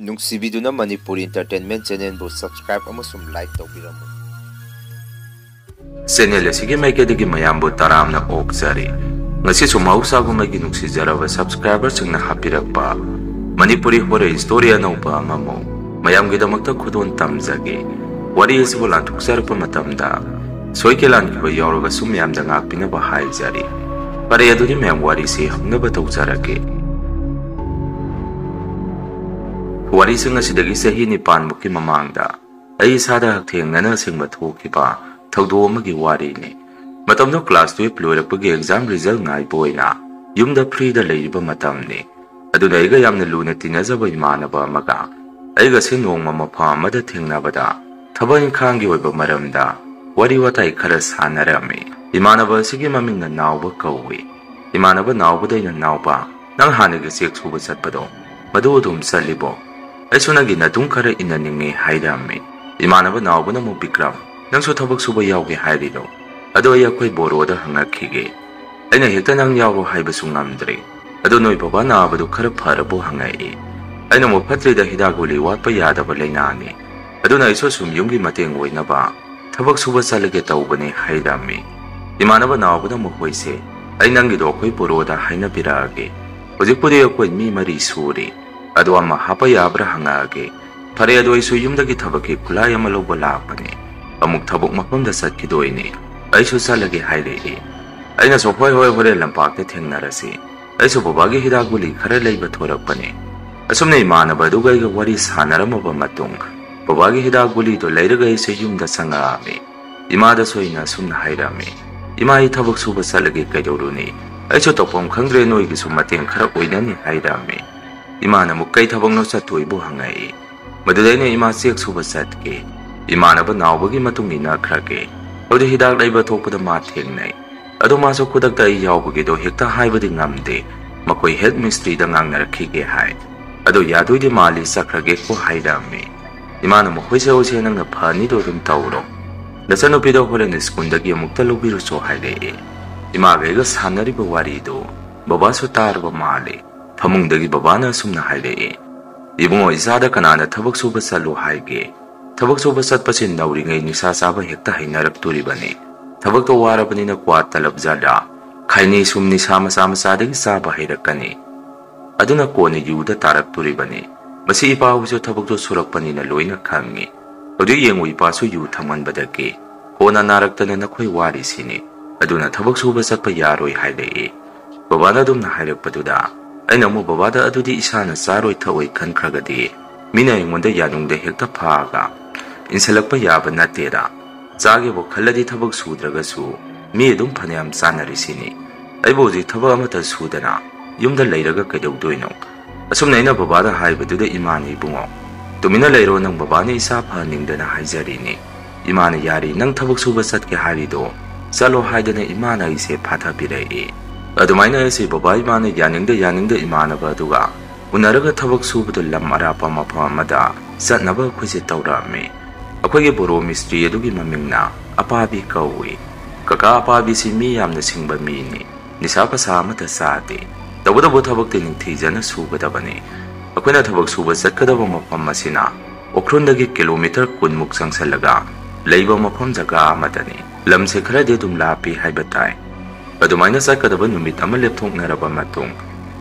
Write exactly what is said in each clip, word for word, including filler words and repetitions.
ꯅꯨꯡꯁꯤꯕꯤꯗꯨꯅ Manipur Entertainment Channelꯕꯨ subscribe ꯑꯃꯁꯨꯡ like ꯇꯧꯕꯤꯔꯝꯃꯨ꯫ Channel ꯑꯁꯤꯒꯤ ꯃꯥꯏꯀꯩꯗꯒꯤ ꯃꯌꯥꯝꯕꯨ ꯇꯔꯥꯝꯅ ꯑꯣꯛꯆꯔꯤ꯫ ꯉꯁꯤꯁꯨ ꯃꯍꯧꯁꯥꯒꯨꯝꯕꯒꯤ ꯅꯨꯡꯁꯤꯖꯔꯕ subscriberꯁꯤꯡꯅ ꯍꯥꯞꯄꯤꯔꯛꯄ ꯃꯅꯤꯄꯨꯔꯤ horror story ꯑꯅꯧꯕ ꯑꯃꯃꯨꯛ ꯃꯌꯥꯝꯒꯤꯗꯃꯛꯇ ꯈꯨꯗꯣꯜ ꯇꯝꯖꯒꯦ꯫ ꯋꯥꯔꯤ ꯑꯁꯤꯕꯨ ꯂꯥꯟꯊꯣꯛꯆꯔꯛꯄ ꯃꯇꯝꯗ ꯁꯣꯏ ꯀꯦꯂꯥꯟꯈꯤꯕ ꯌꯥꯎꯔꯒꯁꯨ ꯃꯌꯥꯝꯗ ꯉꯥꯛꯄꯤꯅꯕ ꯍꯥꯏꯖꯔꯤ꯫ ꯐꯔꯦ, ꯑꯗꯨꯗꯤ ꯃꯌꯥꯝ ꯋꯥꯔꯤꯁꯤ ꯍꯧꯅꯕ ꯇꯧꯖꯔꯛꯀꯦ꯫ ꯋꯥꯔꯤꯁꯤꯡ ꯑꯁꯤꯗꯒꯤ ꯆꯍꯤ ꯅꯤꯄꯥꯟꯃꯨꯛꯀꯤ ꯃꯃꯥꯡꯗ ꯑꯩ ꯏꯁꯥꯗ ꯍꯛꯊꯦꯡꯅꯅ ꯑꯁꯦꯡꯕ ꯊꯣꯛꯈꯤꯕ ꯊꯧꯗꯣꯛ ꯑꯃꯒꯤ ꯋꯥꯔꯤꯅꯤ꯫ ꯃꯇꯝꯗꯨ class twelve ꯂꯣꯏꯔꯛꯄꯒꯤ exam result ꯉꯥꯏꯕ ꯑꯣꯏꯅ ꯌꯨꯝꯗ freeꯗ ꯂꯩꯔꯤꯕ ꯃꯇꯝꯅꯤ꯫ ꯑꯗꯨꯅ ꯑꯩꯒ ꯌꯥꯝꯅ ꯂꯨꯅ ꯇꯤꯟꯅꯖꯕ ꯏꯃꯥꯟꯅꯕ ꯑꯃꯒ ꯑꯩꯒꯁꯦ ꯅꯣꯡꯃ ꯃꯐꯝ ꯑꯃꯗ ꯊꯦꯡꯅꯕꯗ ꯊꯕꯛ ꯏꯪꯈꯥꯡꯒꯤ ꯑꯣꯏꯕ ꯃꯔꯝꯗ ꯋꯥꯔꯤ ꯋꯥꯇꯥꯏ ꯈꯔ ꯁꯥꯟꯅꯔꯝꯃꯤ꯫ ꯏꯃꯥꯟꯅꯕ ꯑꯁꯤꯒꯤ ꯃꯃꯤꯡꯅ ꯅꯥꯎꯕ ꯀꯧꯏ꯫ ꯏꯃꯥꯟꯅꯕ ꯅꯥꯎꯕꯗ ꯑꯩꯅ, "ꯅꯥꯎꯕ, ꯅꯪ ꯍꯥꯟꯅꯒꯤ ꯆꯦꯛ ꯁꯨꯕ ꯆꯠꯄꯗꯣ, ꯃꯗꯨ ꯑꯗꯨꯝ ꯆꯠꯂꯤꯕꯣ? ꯑꯩꯁꯨ ꯅꯪꯒꯤ ꯅꯇꯨꯡ ꯈꯔ ꯏꯟꯅꯅꯤꯡꯉꯤ" ꯍꯥꯏꯔꯝꯃꯤ꯫ ꯏꯃꯥꯟꯅꯕ ꯅꯥꯎꯕꯅ ꯑꯃꯨꯛ, "ꯕꯤꯀ꯭ꯔꯝ, ꯅꯪꯁꯨ ꯊꯕꯛ ꯁꯨꯕ ꯌꯥꯎꯒꯦ ꯍꯥꯏꯔꯤꯔꯣ? ꯑꯗꯣ ꯑꯩ ꯑꯩꯈꯣꯏ ꯕꯣꯔꯣꯗ ꯍꯪꯉꯛꯈꯤꯒꯦ꯫ ꯑꯩꯅ ꯍꯦꯛꯇ ꯅꯪ ꯌꯥꯎꯔꯣ ꯍꯥꯏꯕꯁꯨ ꯉꯝꯗ꯭ꯔꯦ꯫ ꯑꯗꯣ ꯅꯣꯏ ꯕꯕꯥ ꯅꯥꯕꯗꯨ ꯈꯔ ꯐꯔꯕꯣ?" ꯍꯪꯉꯛꯏ꯫ ꯑꯩꯅ ꯑꯃꯨꯛ, "ꯐꯠꯇ꯭ꯔꯤꯗ, ꯍꯤꯗꯥꯛ ꯒꯨꯂꯤ ꯋꯥꯠꯄ ꯌꯥꯗꯕ ꯂꯥꯏꯅꯥꯅꯤ꯫ ꯑꯗꯨꯅ ꯑꯩꯁꯨ ꯑꯁꯨꯝ ꯌꯨꯝꯒꯤ ꯃꯇꯦꯡ ꯑꯣꯏꯅꯕ ꯊꯕꯛ ꯁꯨꯕ ꯆꯠꯂꯒꯦ ꯇꯧꯕꯅꯦ" ꯍꯥꯏꯔꯝꯃꯤ꯫ ꯏꯃꯥꯟꯅꯕ ꯅꯥꯎꯕꯅ, "ꯃꯈꯣꯏꯁꯦ ꯑꯩ ꯅꯪꯒꯤꯗꯣ ꯑꯩꯈꯣꯏ ꯕꯣꯔꯣꯗ ꯍꯥꯏꯅꯕꯤꯔꯛꯑꯒꯦ꯫ ꯍꯧꯖꯤꯛꯄꯨꯗꯤ ꯑꯩꯈꯣꯏ ꯃꯤ ꯃꯔꯤ ꯁꯨꯔꯤ꯫ ꯑꯗꯣ ꯑꯃ ꯍꯥꯞꯄ ꯌꯥꯕ꯭ꯔꯥ ꯍꯪꯉꯛꯑꯒꯦ꯫ ꯐꯔꯦ, ꯑꯗꯣ ꯑꯩꯁꯨ ꯌꯨꯝꯗꯒꯤ ꯊꯕꯛꯀꯤ ꯈꯨꯠꯂꯥꯏ ꯑꯃ ꯂꯧꯕ ꯂꯥꯛꯄꯅꯦ꯫ ꯑꯃꯨꯛ ꯊꯕꯛ ꯃꯐꯝꯗ ꯆꯠꯈꯤꯗꯣꯏꯅꯦ꯫ ꯑꯩꯁꯨ ꯆꯠꯂꯒꯦ" ꯍꯥꯏꯔꯛꯏ꯫ ꯑꯩꯅꯁꯨ, "ꯍꯣꯏ, ꯍꯣꯏ, ꯍꯣꯔꯦꯟ ꯂꯝꯄꯥꯛꯇ ꯊꯦꯡꯅꯔꯁꯤ꯫ ꯑꯩꯁꯨ ꯕꯕꯥꯒꯤ ꯍꯤꯗꯥꯛ ꯒꯨꯂꯤ ꯈꯔ ꯂꯩꯕ ꯊꯣꯔꯛꯄꯅꯦ"꯫ ꯑꯁꯨꯝꯅ ꯏꯃꯥꯟꯅꯕ ꯑꯗꯨꯒ ꯑꯩꯒ ꯋꯥꯔꯤ ꯁꯥꯟꯅꯔꯝꯃꯕ ꯃꯇꯨꯡ, ꯕꯕꯥꯒꯤ ꯍꯤꯗꯥꯛ ꯒꯨꯂꯤꯗꯣ ꯂꯩꯔꯒ ꯑꯩꯁꯦ ꯌꯨꯝꯗ ꯆꯪꯉꯛꯑꯝꯃꯤ꯫ ꯏꯃꯥꯗꯁꯨ ꯑꯩꯅ ꯑꯁꯨꯝꯅ ꯍꯥꯏꯔꯝꯃꯤ, "ꯏꯃꯥ, ꯑꯩ ꯊꯕꯛ ꯁꯨꯕ ꯆꯠꯂꯒꯦ, ꯀꯩꯗꯧꯔꯨꯅꯤ? ꯑꯩꯁꯨ ꯇꯧꯐꯝ ꯈꯪꯗ꯭ꯔꯦ, ꯅꯣꯏꯒꯤꯁꯨ ꯃꯇꯦꯡ ꯈꯔ ꯑꯣꯏꯅꯅꯤ" ꯍꯥꯏꯔꯝꯃꯤ꯫ ꯏꯃꯥꯅ ꯑꯃꯨꯛ, "ꯀꯩ ꯊꯕꯛꯅꯣ ꯆꯠꯇꯣꯏꯕꯨ?" ꯍꯪꯉꯛꯏ꯫ ꯃꯗꯨꯗ ꯑꯩꯅ, "ꯏꯃꯥ, ꯆꯦꯛ ꯁꯨꯕ ꯆꯠꯀꯦ꯫ ꯏꯃꯥꯟꯅꯕ ꯅꯥꯎꯕꯒꯤ ꯃꯇꯨꯡ ꯏꯟꯅꯈ꯭ꯔꯒꯦ꯫ ꯑꯗꯨ ꯍꯤꯗꯥꯛ ꯂꯩꯕ ꯊꯣꯛꯄꯗ ꯃꯥ ꯊꯦꯡꯅꯩ꯫ ꯑꯗꯣ ꯃꯥꯁꯨ ꯈꯨꯗꯛꯇ ꯑꯩ ꯌꯥꯎꯕꯒꯤꯗꯣ ꯍꯦꯛꯇ ꯍꯥꯏꯕꯗꯤ ꯉꯝꯗꯦ꯫ ꯃꯈꯣꯏ head mistriꯗ ꯉꯥꯡꯅꯔꯛꯈꯤꯒꯦ ꯍꯥꯏ꯫ ꯑꯗꯣ ꯌꯥꯗꯣꯏꯗꯤ ꯃꯥꯜꯂꯤ, ꯆꯠꯈ꯭ꯔꯒꯦꯀꯣ" ꯍꯥꯏꯔꯝꯃꯤ꯫ ꯏꯃꯥꯅ, "ꯃꯈꯣꯏꯁꯦ ꯍꯧꯁꯦ, ꯅꯪꯅ ꯐꯅꯤꯗꯣ ꯑꯗꯨꯝ ꯇꯧꯔꯣ꯫ ꯅꯆꯟꯅꯨꯄꯤꯗꯣ ꯍꯣꯔꯦꯟ ꯁ꯭ꯀꯨꯜꯗꯒꯤ ꯑꯃꯨꯛꯇ ꯂꯧꯕꯤꯔꯨꯆꯣ" ꯍꯥꯏꯔꯛꯑꯦ꯫ ꯏꯃꯥꯒ ꯑꯩꯒ ꯁꯥꯟꯅꯔꯤꯕ ꯋꯥꯔꯤꯗꯨ ꯕꯕꯥꯁꯨ ꯇꯥꯔꯕ ꯃꯥꯜꯂꯦ꯫ ꯐꯃꯨꯡꯗꯒꯤ ꯕꯕꯥꯅ ꯑꯁꯨꯝꯅ ꯍꯥꯏꯔꯛꯑꯦ, "ꯏꯕꯨꯡꯉꯣ, ꯏꯆꯥꯗ ꯀꯅꯥꯅ ꯊꯕꯛ ꯁꯨꯕ ꯆꯠꯂꯨ ꯍꯥꯏꯒꯦ? ꯊꯕꯛ ꯁꯨꯕ ꯆꯠꯄꯁꯤ ꯅꯧꯔꯤꯉꯩ ꯅꯤꯁꯥ ꯆꯥꯕ ꯍꯦꯛꯇ ꯍꯩꯅꯔꯛꯇꯣꯔꯤꯕꯅꯤ꯫ ꯊꯕꯛꯇꯣ ꯋꯥꯔꯕꯅꯤꯅ ꯀ꯭ꯋꯥ, ꯇꯂꯕ, ꯖꯔꯗꯥ, ꯈꯥꯏꯅꯤ ꯁꯨꯝ ꯅꯤꯁꯥ ꯃꯆꯥ ꯃꯆꯥꯗꯒꯤ ꯆꯥꯕ ꯍꯩꯔꯛꯀꯅꯤ꯫ ꯑꯗꯨꯅ ꯀꯣꯟꯅ ꯌꯨꯗ ꯇꯥꯔꯛꯇꯣꯔꯤꯕꯅꯤ꯫ ꯃꯁꯤ ꯏꯄꯥ ꯍꯣꯏꯁꯨ ꯊꯕꯛꯇꯣ ꯁꯨꯔꯛꯄꯅꯤꯅ ꯂꯣꯏꯅ ꯈꯪꯉꯤ꯫ ꯍꯧꯖꯤꯛ ꯌꯦꯡꯉꯨ, ꯏꯄꯥꯁꯨ ꯌꯨ ꯊꯛꯃꯟꯕꯗꯒꯤ ꯀꯣꯟꯅ ꯅꯥꯔꯛꯇꯅ ꯅꯈꯣꯏ ꯋꯥꯔꯤꯁꯤꯅꯤ꯫ ꯑꯗꯨꯅ ꯊꯕꯛ ꯁꯨꯕ ꯆꯠꯄ ꯌꯥꯔꯣꯏ" ꯍꯥꯏꯔꯛꯏ꯫ ꯕꯕꯥꯅ ꯑꯗꯨꯝꯅ ꯍꯥꯏꯔꯛꯄꯗꯨꯗ ꯑꯩꯅ ꯑꯃꯨꯛ ꯕꯕꯥꯗ, "ꯑꯗꯨꯗꯤ ꯏꯁꯥꯅ ꯆꯥꯔꯣꯏ ꯊꯛꯑꯣꯏ ꯈꯟꯈ꯭ꯔꯒꯗꯤ ꯃꯤꯅ ꯑꯩꯉꯣꯟꯗ ꯌꯥꯅꯨꯡꯗ ꯍꯦꯛꯇ ꯐꯥꯛꯑꯒ ꯏꯟꯁꯤꯜꯂꯛꯄ ꯌꯥꯕ ꯅꯠꯇꯦꯗ꯫ ꯆꯥꯒꯦꯕꯨ ꯈꯜꯂꯗꯤ ꯊꯕꯛ ꯁꯨꯗ꯭ꯔꯒꯁꯨ ꯃꯤ ꯑꯗꯨꯝ ꯐꯅꯌꯥꯝ ꯆꯥꯅꯔꯤꯁꯤꯅꯤ꯫ ꯑꯩꯕꯨ ꯍꯧꯖꯤꯛ ꯊꯕꯛ ꯑꯃꯠꯇ ꯁꯨꯗꯅ ꯌꯨꯝꯗ ꯂꯩꯔꯒ ꯀꯩꯗꯧꯗꯣꯏꯅꯣ?" ꯑꯁꯨꯝꯅ ꯑꯩꯅ ꯕꯕꯥꯗ ꯍꯥꯏꯕꯗꯨꯗ ꯏꯃꯥꯅ, "ꯏꯕꯨꯡꯉꯣ, ꯇꯨꯃꯤꯟꯅ ꯂꯩꯔꯣ, ꯅꯪ ꯕꯕꯥꯅ ꯏꯁꯥ ꯐꯍꯟꯅꯤꯡꯗꯅ ꯍꯥꯏꯖꯔꯤꯅꯤ꯫ ꯏꯃꯥꯅ ꯌꯥꯔꯤ, ꯅꯪ ꯊꯕꯛ ꯁꯨꯕ ꯆꯠꯀꯦ ꯍꯥꯏꯔꯤꯗꯣ ꯆꯠꯂꯣ" ꯍꯥꯏꯗꯅ ꯏꯃꯥꯅ ꯑꯩꯁꯦ ꯐꯥꯊꯕꯤꯔꯛꯏ꯫ ꯑꯗꯨꯃꯥꯏꯅ ꯑꯩꯁꯦ ꯕꯕꯥ ꯏꯃꯥꯅ ꯌꯥꯅꯤꯡꯗ ꯌꯥꯅꯤꯡꯗ ꯏꯃꯥꯟꯅꯕ ꯑꯗꯨꯒ ꯎꯅꯔꯒ ꯊꯕꯛ ꯁꯨꯕꯗꯨ ꯂꯝ ꯑꯔꯥꯞꯄ ꯃꯐꯝ ꯑꯃꯗ ꯆꯠꯅꯕ ꯑꯩꯈꯣꯏꯁꯦ ꯇꯧꯔꯛꯑꯝꯃꯤ꯫ ꯑꯩꯈꯣꯏꯒꯤ ꯕꯣꯔꯣ ꯃꯤꯁꯇ꯭ꯔꯤ ꯑꯗꯨꯒꯤ ꯃꯃꯤꯡꯅ ꯑꯄꯥꯕꯤ ꯀꯧꯏ꯫ ꯀꯀꯥ ꯑꯄꯥꯕꯤꯁꯤ ꯃꯤ ꯌꯥꯝꯅ ꯁꯤꯡꯕ ꯃꯤꯅꯤ꯫ ꯅꯤꯁꯥ ꯄꯁꯥ ꯑꯃꯠꯇ ꯆꯥꯗꯦ꯫ ꯇꯧꯕꯇꯕꯨ ꯊꯕꯛꯇꯤ ꯅꯤꯡꯊꯤꯖꯅ ꯁꯨꯒꯗꯕꯅꯤ꯫ ꯑꯩꯈꯣꯏꯅ ꯊꯕꯛ ꯁꯨꯕ ꯆꯠꯀꯗꯕ ꯃꯐꯝ ꯑꯁꯤꯅ ꯎꯈ꯭ꯔꯨꯜꯗꯒꯤ ꯀꯤꯂꯣꯃꯤꯇꯔ ꯀꯨꯟꯃꯨꯛ ꯆꯪꯁꯤꯜꯂꯒ ꯂꯩꯕ ꯃꯐꯝ ꯖꯒꯥ ꯑꯃꯗꯅꯤ꯫ ꯂꯝꯁꯦ ꯈꯔꯗꯤ ꯑꯗꯨꯝ ꯂꯥꯞꯄꯤ ꯍꯥꯏꯕ ꯇꯥꯏ꯫ ꯑꯗꯨꯃꯥꯏꯅ ꯆꯠꯀꯗꯕ ꯅꯨꯃꯤꯠ ꯑꯃ ꯂꯦꯞꯊꯣꯛꯅꯔꯕ ꯃꯇꯨꯡ,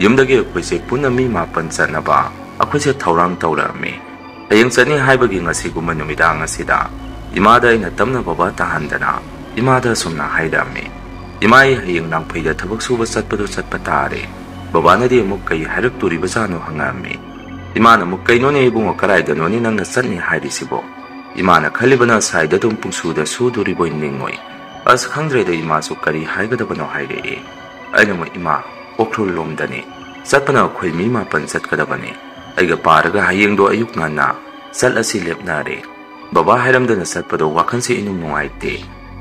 ꯌꯨꯝꯗꯒꯤ ꯑꯩꯈꯣꯏꯁꯦ ꯄꯨꯟꯅ ꯃꯤ ꯃꯥꯄꯟ ꯆꯠꯅꯕ ꯑꯩꯈꯣꯏꯁꯦ ꯊꯧꯔꯥꯡ ꯇꯧꯔꯛꯑꯝꯃꯤ꯫ ꯍꯌꯦꯡ ꯆꯠꯅꯤ ꯍꯥꯏꯕꯒꯤ ꯉꯁꯤꯒꯨꯝꯕ ꯅꯨꯃꯤꯗꯥꯡ ꯑꯁꯤꯗ ꯏꯃꯥꯗ ꯑꯩꯅ ꯇꯞꯅ ꯕꯕꯥ ꯇꯥꯍꯟꯗꯅ ꯏꯃꯥꯗ ꯑꯁꯨꯝꯅ ꯍꯥꯏꯔꯛꯑꯝꯃꯤ, "ꯏꯃꯥ, ꯑꯩ ꯍꯌꯦꯡ ꯂꯥꯡꯐꯩꯗ ꯊꯕꯛ ꯁꯨꯕ ꯆꯠꯄꯗꯣ ꯆꯠꯄ ꯇꯥꯔꯦ꯫" ꯕꯕꯥꯅꯗꯤ ꯑꯃꯨꯛ ꯀꯩ ꯍꯥꯏꯔꯛꯇꯣꯔꯤꯕꯖꯥꯠꯅꯣ ꯍꯪꯉꯛꯑꯝꯃꯤ꯫ ꯏꯃꯥꯅ ꯑꯃꯨꯛ, "ꯀꯩꯅꯣꯅꯦ ꯏꯕꯨꯡꯉꯣ, ꯀꯗꯥꯏꯗꯅꯣꯅꯦ ꯅꯪꯅ ꯆꯠꯅꯤ ꯍꯥꯏꯔꯤꯁꯤꯕꯣ?" ꯏꯃꯥꯅ ꯈꯜꯂꯤꯕꯅ ꯁꯥꯏꯗ ꯑꯗꯨꯝ ꯄꯨꯡꯁꯨꯗ ꯁꯨꯗꯣꯔꯤꯕꯣꯏ ꯅꯤꯡꯉꯨꯏ꯫ "ꯑꯁ, ꯈꯪꯗ꯭ꯔꯦꯗ ꯏꯃꯥꯁꯨ, ꯀꯔꯤ ꯍꯥꯏꯒꯗꯕꯅꯣ?" ꯍꯥꯏꯔꯛꯏ꯫ ꯑꯩꯅ ꯑꯃꯨꯛ, "ꯏꯃꯥ, ꯎꯈ꯭ꯔꯨꯜ ꯂꯣꯝꯗꯅꯤ꯫ ꯆꯠꯄꯅ ꯑꯩꯈꯣꯏ ꯃꯤ ꯃꯥꯄꯟ ꯆꯠꯀꯗꯕꯅꯤ꯫ ꯑꯩꯒ ꯄꯥꯔꯒ ꯍꯌꯦꯡꯗꯣ ꯑꯌꯨꯛ ꯉꯟꯅ ꯆꯠꯂꯁꯤ ꯂꯦꯞꯅꯔꯦ꯫ ꯕꯕꯥ ꯍꯥꯏꯔꯝꯗꯅ ꯆꯠꯄꯗꯣ ꯋꯥꯈꯜꯁꯦ ꯏꯅꯨꯡ ꯅꯨꯡꯉꯥꯏꯇꯦ꯫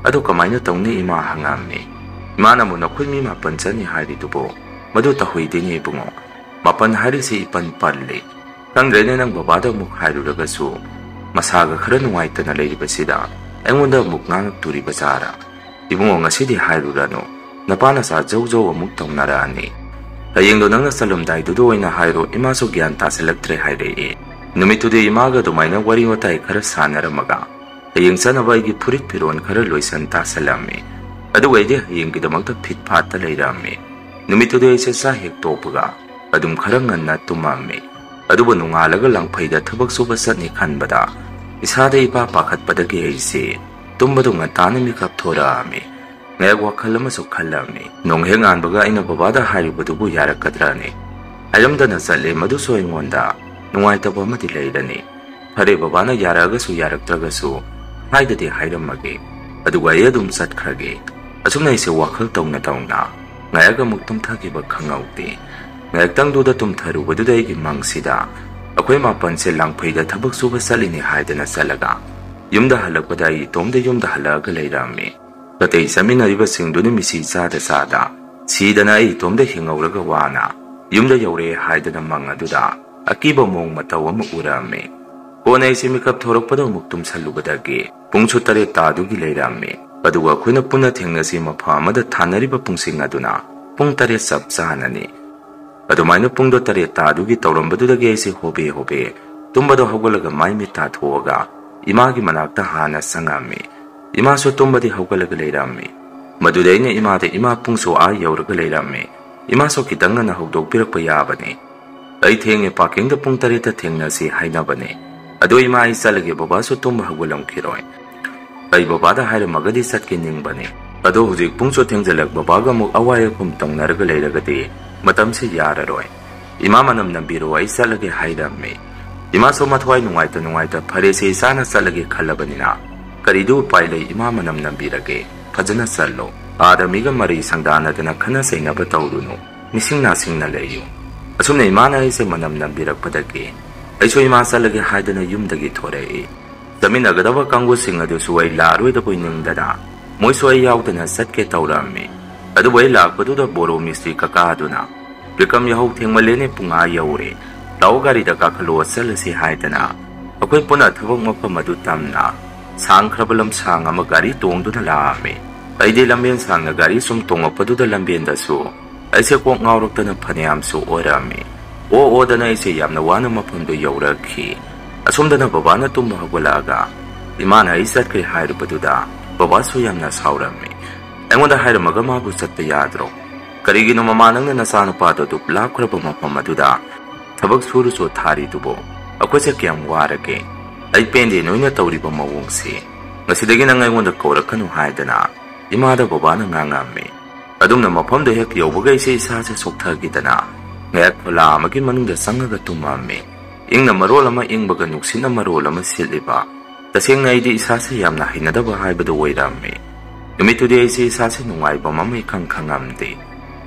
ꯑꯗꯨ ꯀꯃꯥꯏꯅ ꯇꯧꯅꯤ?" ꯏꯃꯥ ꯍꯪꯉꯛꯑꯝꯃꯤ꯫ ꯏꯃꯥꯅ ꯑꯃꯨꯛ, "ꯅꯈꯣꯏ ꯃꯤ ꯃꯥꯄꯟ ꯆꯠꯅꯤ ꯍꯥꯏꯔꯤꯗꯨꯕꯨ? ꯃꯗꯨ ꯇꯧꯍꯩꯗꯦꯅꯦ ꯏꯕꯨꯡꯉꯣ꯫ ꯃꯥꯄꯟ ꯍꯥꯏꯔꯤꯁꯤ ꯏꯄꯟ ꯄꯜꯂꯤ꯫ ꯈꯪꯗ꯭ꯔꯦꯅꯦ, ꯅꯪ ꯕꯕꯥꯗ ꯑꯃꯨꯛ ꯍꯥꯏꯔꯨꯔꯒꯁꯨ ꯃꯁꯥꯒ ꯈꯔ ꯅꯨꯡꯉꯥꯏꯇꯅ ꯂꯩꯔꯤꯕꯁꯤꯗ ꯑꯩꯉꯣꯟꯗ ꯑꯃꯨꯛ ꯉꯥꯡꯉꯛꯇꯣꯔꯤꯕ ꯖꯥꯔꯥ? ꯏꯕꯨꯡꯉꯣ, ꯉꯁꯤꯗꯤ ꯍꯥꯏꯔꯨꯔꯅꯨ꯫ ꯅꯄꯥ ꯅꯆꯥ ꯖꯧ ꯖꯧ ꯑꯃꯨꯛ ꯇꯧꯅꯔꯛꯑꯅꯤ꯫ "ꯍꯌꯦꯡꯗꯣ ꯅꯪꯅ ꯆꯠꯂꯝꯗꯥꯏꯗꯨꯗ ꯑꯣꯏꯅ ꯍꯥꯏꯔꯣ, ꯏꯃꯥꯁꯨ ꯒ꯭ꯌꯥꯟ ꯇꯥꯁꯤꯜꯂꯛꯇ꯭ꯔꯦ" ꯍꯥꯏꯔꯛꯏ꯫ ꯅꯨꯃꯤꯠꯇꯨꯗꯤ ꯏꯃꯥꯒ ꯑꯗꯨꯃꯥꯏꯅ ꯋꯥꯔꯤ ꯋꯥꯇꯥꯏ ꯈꯔ ꯁꯥꯟꯅꯔꯝꯃꯒ ꯍꯌꯦꯡ ꯆꯠꯅꯕ ꯑꯩꯒꯤ ꯐꯨꯔꯤꯠ ꯐꯤꯔꯣꯜ ꯈꯔ ꯂꯣꯏꯁꯟ ꯇꯥꯁꯜꯂꯝꯃꯤ꯫ ꯑꯗꯨꯒ ꯑꯩꯗꯤ ꯍꯌꯦꯡꯒꯤꯗꯃꯛꯇ ꯐꯤꯠ ꯐꯥꯠꯇ ꯂꯩꯔꯝꯃꯤ꯫ ꯅꯨꯃꯤꯠꯇꯨꯗꯤ ꯑꯩꯁꯦ ꯆꯥꯛ ꯍꯦꯛ ꯇꯣꯛꯄꯒ ꯑꯗꯨꯝ ꯈꯔ ꯉꯟꯅ ꯇꯨꯝꯃꯝꯃꯤ꯫ ꯑꯗꯨꯕꯨ ꯅꯣꯡꯉꯥꯜꯂꯒ ꯂꯪꯐꯩꯗ ꯊꯕꯛ ꯁꯨꯕ ꯆꯠꯅꯤ ꯈꯟꯕꯗ ꯏꯁꯥꯗ ꯏꯄꯥ ꯄꯥꯈꯠꯄꯗꯒꯤ ꯑꯩꯁꯦ ꯇꯨꯝꯕꯗꯨ ꯉꯟꯇꯥꯅ ꯃꯤꯀꯞ ꯊꯣꯔꯛꯑꯝꯃꯤ꯫ ꯉꯥꯏꯍꯥꯛ ꯋꯥꯈꯜ ꯑꯃꯁꯨ ꯈꯜꯂꯝꯃꯤ꯫ ꯅꯣꯡ ꯍꯦꯛ ꯉꯥꯟꯕꯒ ꯑꯩꯅ ꯕꯕꯥꯗ ꯍꯥꯏꯔꯨꯕꯗꯨꯕꯨ ꯌꯥꯔꯛꯀꯗ꯭ꯔꯅꯦ? ꯍꯥꯏꯔꯝꯗꯅ ꯆꯠꯂꯦ, ꯃꯗꯨꯁꯨ ꯑꯩꯉꯣꯟꯗ ꯅꯨꯡꯉꯥꯏꯇꯕ ꯑꯃꯗꯤ ꯂꯩꯔꯅꯤ꯫ ꯐꯔꯦ, ꯕꯕꯥꯅ ꯌꯥꯔꯛꯑꯒꯁꯨ ꯌꯥꯔꯛꯇ꯭ꯔꯒꯁꯨ ꯍꯥꯏꯗꯗꯤ ꯍꯥꯏꯔꯝꯃꯒꯦ꯫ ꯑꯗꯨꯒ ꯑꯩ ꯑꯗꯨꯝ ꯆꯠꯈ꯭ꯔꯒꯦ꯫ ꯑꯁꯨꯝꯅ ꯑꯩꯁꯦ ꯋꯥꯈꯜ ꯇꯧꯅ ꯇꯧꯅ ꯉꯥꯏꯍꯥꯛ ꯑꯃꯨꯛ ꯇꯨꯝꯊꯈꯤꯕ ꯈꯪꯍꯧꯗꯦ꯫ ꯉꯥꯏꯍꯥꯛꯇꯪꯗꯨꯗ ꯇꯨꯝꯊꯔꯨꯕꯗꯨꯗ ꯑꯩꯒꯤ ꯃꯪꯁꯤꯗ ꯑꯩꯈꯣꯏ ꯃꯥꯄꯟꯁꯦ ꯂꯥꯡꯐꯩꯗ ꯊꯕꯛ ꯁꯨꯕ ꯆꯠꯂꯤꯅꯤ ꯍꯥꯏꯗꯅ ꯆꯠꯂꯒ ꯌꯨꯝꯗ ꯍꯜꯂꯛꯄꯗ ꯑꯩ ꯏꯇꯣꯝꯗ ꯌꯨꯝꯗ ꯍꯜꯂꯛꯑꯒ ꯂꯩꯔꯝꯃꯤ꯫ ꯑꯇꯩ ꯆꯠꯃꯤꯟꯅꯔꯤꯕꯁꯤꯡꯗꯨꯅ ꯃꯤꯁꯤ ꯆꯥꯗ ꯆꯥꯗ ꯁꯤꯗꯅ ꯑꯩ ꯏꯇꯣꯝꯗ ꯍꯤꯡꯍꯧꯔꯒ ꯋꯥꯅ ꯌꯨꯝꯗ ꯌꯧꯔꯛꯑꯦ ꯍꯥꯏꯗꯅ ꯃꯪ ꯑꯗꯨꯗ ꯑꯀꯤꯕ ꯃꯑꯣꯡ ꯃꯇꯧ ꯑꯃ ꯎꯔꯛꯑꯝꯃꯤ꯫ ꯀꯣꯟꯅ ꯑꯩꯁꯦ ꯃꯤꯀꯞ ꯊꯣꯔꯛꯄꯗ ꯑꯃꯨꯛ ꯇꯨꯝꯁꯜꯂꯨꯕꯗꯒꯤ ꯄꯨꯡꯁꯨ ꯇꯔꯦꯠ ꯇꯥꯗꯨꯒꯤ ꯂꯩꯔꯝꯃꯤ꯫ ꯑꯗꯨꯒ ꯑꯩꯈꯣꯏꯅ ꯄꯨꯟꯅ ꯊꯦꯡꯅꯁꯤ ꯃꯐꯝ ꯑꯃꯗ ꯊꯥꯅꯔꯤꯕ ꯄꯨꯡꯁꯤꯡ ꯑꯗꯨꯅ ꯄꯨꯡ ꯇꯔꯦꯠ ꯆꯞ ꯆꯥꯅꯅꯤ꯫ ꯑꯗꯨꯃꯥꯏꯅ ꯄꯨꯡꯗꯣ ꯇꯔꯦꯠ ꯇꯥꯗꯨꯒꯤ ꯇꯧꯔꯝꯕꯗꯨꯗꯒꯤ ꯑꯩꯁꯦ ꯍꯣꯕꯦ ꯍꯣꯕꯦ ꯇꯨꯝꯕꯗꯣ ꯍꯧꯒꯠꯂꯒ ꯃꯥꯏ ꯃꯤꯠ ꯇꯥꯊꯣꯛꯑꯒ ꯏꯃꯥꯒꯤ ꯃꯅꯥꯛꯇ ꯍꯥꯟꯅ ꯆꯪꯉꯝꯃꯤ꯫ ꯏꯃꯥꯁꯨ ꯇꯨꯝꯕꯗꯤ ꯍꯧꯒꯠꯂꯒ ꯂꯩꯔꯝꯃꯤ꯫ ꯃꯗꯨꯗ ꯑꯩꯅ ꯏꯃꯥꯗ, "ꯏꯃꯥ, ꯄꯨꯡꯁꯨ ꯑꯥ ꯌꯧꯔꯒ ꯂꯩꯔꯝꯃꯤ, ꯏꯃꯥꯁꯨ ꯈꯤꯇꯪ ꯉꯟꯅ ꯍꯧꯗꯣꯛꯄꯤꯔꯛꯄ ꯌꯥꯕꯅꯤ꯫ ꯑꯩ ꯊꯦꯡꯉꯦ, ꯄꯥꯔꯀꯤꯡꯗ ꯄꯨꯡ ꯇꯔꯦꯠꯇ ꯊꯦꯡꯅꯁꯤ ꯍꯥꯏꯅꯕꯅꯦ꯫ ꯑꯗꯣ ꯏꯃꯥ, ꯑꯩ ꯆꯠꯂꯒꯦ, ꯕꯕꯥꯁꯨ ꯇꯨꯝꯕ ꯍꯧꯒꯠꯂꯝꯈꯤꯔꯣꯏ꯫ ꯑꯩ ꯕꯕꯥꯗ ꯍꯥꯏꯔꯝꯃꯒꯗꯤ ꯆꯠꯀꯦ ꯅꯤꯡꯕꯅꯦ꯫ ꯑꯗꯣ ꯍꯧꯖꯤꯛ ꯄꯨꯡꯁꯨ ꯊꯦꯡꯖꯤꯜꯂꯛ, ꯕꯕꯥꯒ ꯑꯃꯨꯛ ꯑꯋꯥꯏ ꯑꯈꯨꯝ ꯇꯧꯅꯔꯒ ꯂꯩꯔꯒꯗꯤ ꯃꯇꯝꯁꯤ ꯌꯥꯔꯔꯣꯏ꯫ ꯏꯃꯥ, ꯃꯅꯝ ꯅꯝꯕꯤꯔꯣ, ꯑꯩ ꯆꯠꯂꯒꯦ" ꯍꯥꯏꯔꯝꯃꯤ꯫ ꯏꯃꯥꯁꯨ ꯃꯊ꯭ꯋꯥꯏ ꯅꯨꯡꯉꯥꯏꯇ ꯅꯨꯡꯉꯥꯏꯇ, "ꯐꯔꯦꯁꯦ, ꯏꯆꯥꯅ ꯆꯠꯂꯒꯦ ꯈꯜꯂꯕꯅꯤꯅ ꯀꯔꯤꯗꯤ ꯎꯄꯥꯏ ꯂꯩ, ꯏꯃꯥ, ꯃꯅꯝ ꯅꯝꯕꯤꯔꯒꯦ, ꯐꯖꯅ ꯆꯠꯂꯣ꯫ ꯑꯥꯗ ꯃꯤꯒ ꯃꯔꯩ ꯁꯪꯗꯥꯅꯗꯅ ꯈꯠꯅ ꯆꯩꯅꯕ ꯇꯧꯔꯨꯅꯨ, ꯃꯤꯁꯤꯡ ꯅꯥꯁꯤꯡꯅ ꯂꯩꯌꯨ"꯫ ꯑꯁꯨꯝꯅ ꯏꯃꯥꯅ ꯑꯩꯁꯦ ꯃꯅꯝ ꯅꯝꯕꯤꯔꯛꯄꯗꯒꯤ ꯑꯩꯁꯨ ꯏꯃꯥ ꯆꯠꯂꯒꯦ ꯍꯥꯏꯗꯅ ꯌꯨꯝꯗꯒꯤ ꯊꯣꯔꯛꯏ꯫ ꯆꯠꯃꯤꯟꯅꯒꯗꯕ ꯀꯥꯡꯕꯨꯁꯤꯡ ꯑꯗꯨꯁꯨ ꯑꯩ ꯂꯥꯛꯑꯔꯣꯏꯗꯕꯣꯏ ꯅꯤꯡꯗꯅ ꯃꯣꯏꯁꯨ ꯑꯩ ꯌꯥꯎꯗꯅ ꯆꯠꯀꯦ ꯇꯧꯔꯛꯑꯝꯃꯤ꯫ ꯑꯗꯨꯕꯨ ꯑꯩ ꯂꯥꯛꯄꯗꯨꯗ ꯕꯣꯔꯣ ꯃꯤꯁꯇ꯭ꯔꯤ ꯀꯀꯥ ꯑꯗꯨꯅ, "ꯕꯤꯀ꯭ꯔꯝ, ꯌꯥꯍꯧ ꯊꯦꯡꯃꯜꯂꯦꯅꯦ, ꯄꯨꯡ ꯑꯥ ꯌꯧꯔꯦ, ꯂꯥꯛꯑꯣ, ꯒꯥꯔꯤꯗ ꯀꯥꯈꯠꯂꯣ, ꯆꯠꯂꯁꯤ" ꯍꯥꯏꯗꯅ ꯑꯩꯈꯣꯏ ꯄꯨꯟꯅ ꯊꯕꯛ ꯃꯐꯝ ꯑꯗꯨ ꯇꯝꯅ ꯁꯥꯡꯈ꯭ꯔꯕ ꯂꯝꯁꯥꯡ ꯑꯃ ꯒꯥꯔꯤ ꯇꯣꯡꯗꯨꯅ ꯂꯥꯛꯑꯝꯃꯤ꯫ ꯑꯩꯗꯤ ꯂꯝꯕꯦꯟ ꯁꯥꯡꯅ ꯒꯥꯔꯤ ꯁꯨꯝ ꯇꯣꯡꯉꯛꯄꯗꯨꯗ ꯂꯝꯕꯦꯟꯗꯁꯨ ꯑꯩꯁꯦ ꯀꯣꯛ ꯉꯥꯎꯔꯛꯇꯅ ꯐꯅꯌꯥꯝꯁꯨ ꯑꯣꯏꯔꯝꯃꯤ꯫ ꯑꯣ ꯑꯣꯗꯅ ꯑꯩꯁꯦ ꯌꯥꯝꯅ ꯋꯥꯅ ꯃꯐꯝꯗꯨ ꯌꯧꯔꯛꯈꯤ꯫ ꯑꯁꯣꯝꯗꯅ ꯕꯕꯥꯅ ꯇꯨꯝꯕ ꯍꯧꯒꯠꯂꯛꯑꯒ ꯏꯃꯥꯅ ꯑꯩ ꯆꯠꯈ꯭ꯔꯦ ꯍꯥꯏꯔꯨꯕꯗꯨꯗ ꯕꯕꯥꯁꯨ ꯌꯥꯝꯅ ꯁꯥꯎꯔꯝꯃꯤ꯫ ꯑꯩꯉꯣꯟꯗ ꯍꯥꯏꯔꯝꯃꯒ ꯃꯥꯕꯨ ꯆꯠꯄ ꯌꯥꯗ꯭ꯔꯣ? ꯀꯔꯤꯒꯤꯅꯣ ꯃꯃꯥ ꯅꯪꯅ ꯅꯆꯥꯅꯨꯄꯥꯗꯣ ꯑꯗꯨꯛ ꯂꯥꯞꯈ꯭ꯔꯕ ꯃꯐꯝ ꯑꯗꯨꯗ ꯊꯕꯛ ꯁꯨꯔꯨꯁꯨ ꯊꯥꯔꯤꯗꯨꯕꯣ? ꯑꯩꯈꯣꯏꯁꯦ ꯀꯌꯥꯝ ꯋꯥꯔꯒꯦ? ꯑꯩ ꯄꯦꯟꯗꯦ ꯅꯣꯏꯅ ꯇꯧꯔꯤꯕ ꯃꯑꯣꯡꯁꯦ꯫ ꯉꯁꯤꯗꯒꯤ ꯅꯪ ꯑꯩꯉꯣꯟꯗ ꯀꯧꯔꯛꯀꯅꯨ ꯍꯥꯏꯗꯅ ꯏꯃꯥꯗ ꯕꯕꯥꯅ ꯉꯥꯡꯉꯝꯃꯤ꯫ ꯑꯗꯨꯝꯅ ꯃꯐꯝꯗꯣ ꯍꯦꯛ ꯌꯧꯕꯒ ꯑꯩꯁꯦ ꯏꯁꯥꯁꯦ ꯁꯣꯛꯊꯈꯤꯗꯅ ꯉꯥꯏꯍꯥꯛ ꯈꯣꯂꯥ ꯑꯃꯒꯤ ꯃꯅꯨꯡꯗ ꯆꯪꯉꯒ ꯇꯨꯝꯃꯝꯃꯤ꯫ ꯏꯪꯅ ꯃꯔꯣꯜ ꯑꯃ ꯏꯪꯕꯒ ꯅꯨꯡꯁꯤꯠꯅ ꯃꯔꯣꯜ ꯑꯃ ꯁꯤꯠꯂꯤꯕ꯫ ꯇꯁꯦꯡꯅ ꯑꯩꯗꯤ ꯏꯁꯥꯁꯦ ꯌꯥꯝꯅ ꯍꯩꯅꯗꯕ ꯍꯥꯏꯕꯗꯨ ꯑꯣꯏꯔꯝꯃꯤ꯫ ꯅꯨꯃꯤꯠꯇꯨꯗꯤ ꯑꯩꯁꯦ ꯏꯁꯥꯁꯦ ꯅꯨꯡꯉꯥꯏꯕ ꯑꯃ ꯏꯈꯪ ꯈꯪꯉꯝꯗꯦ꯫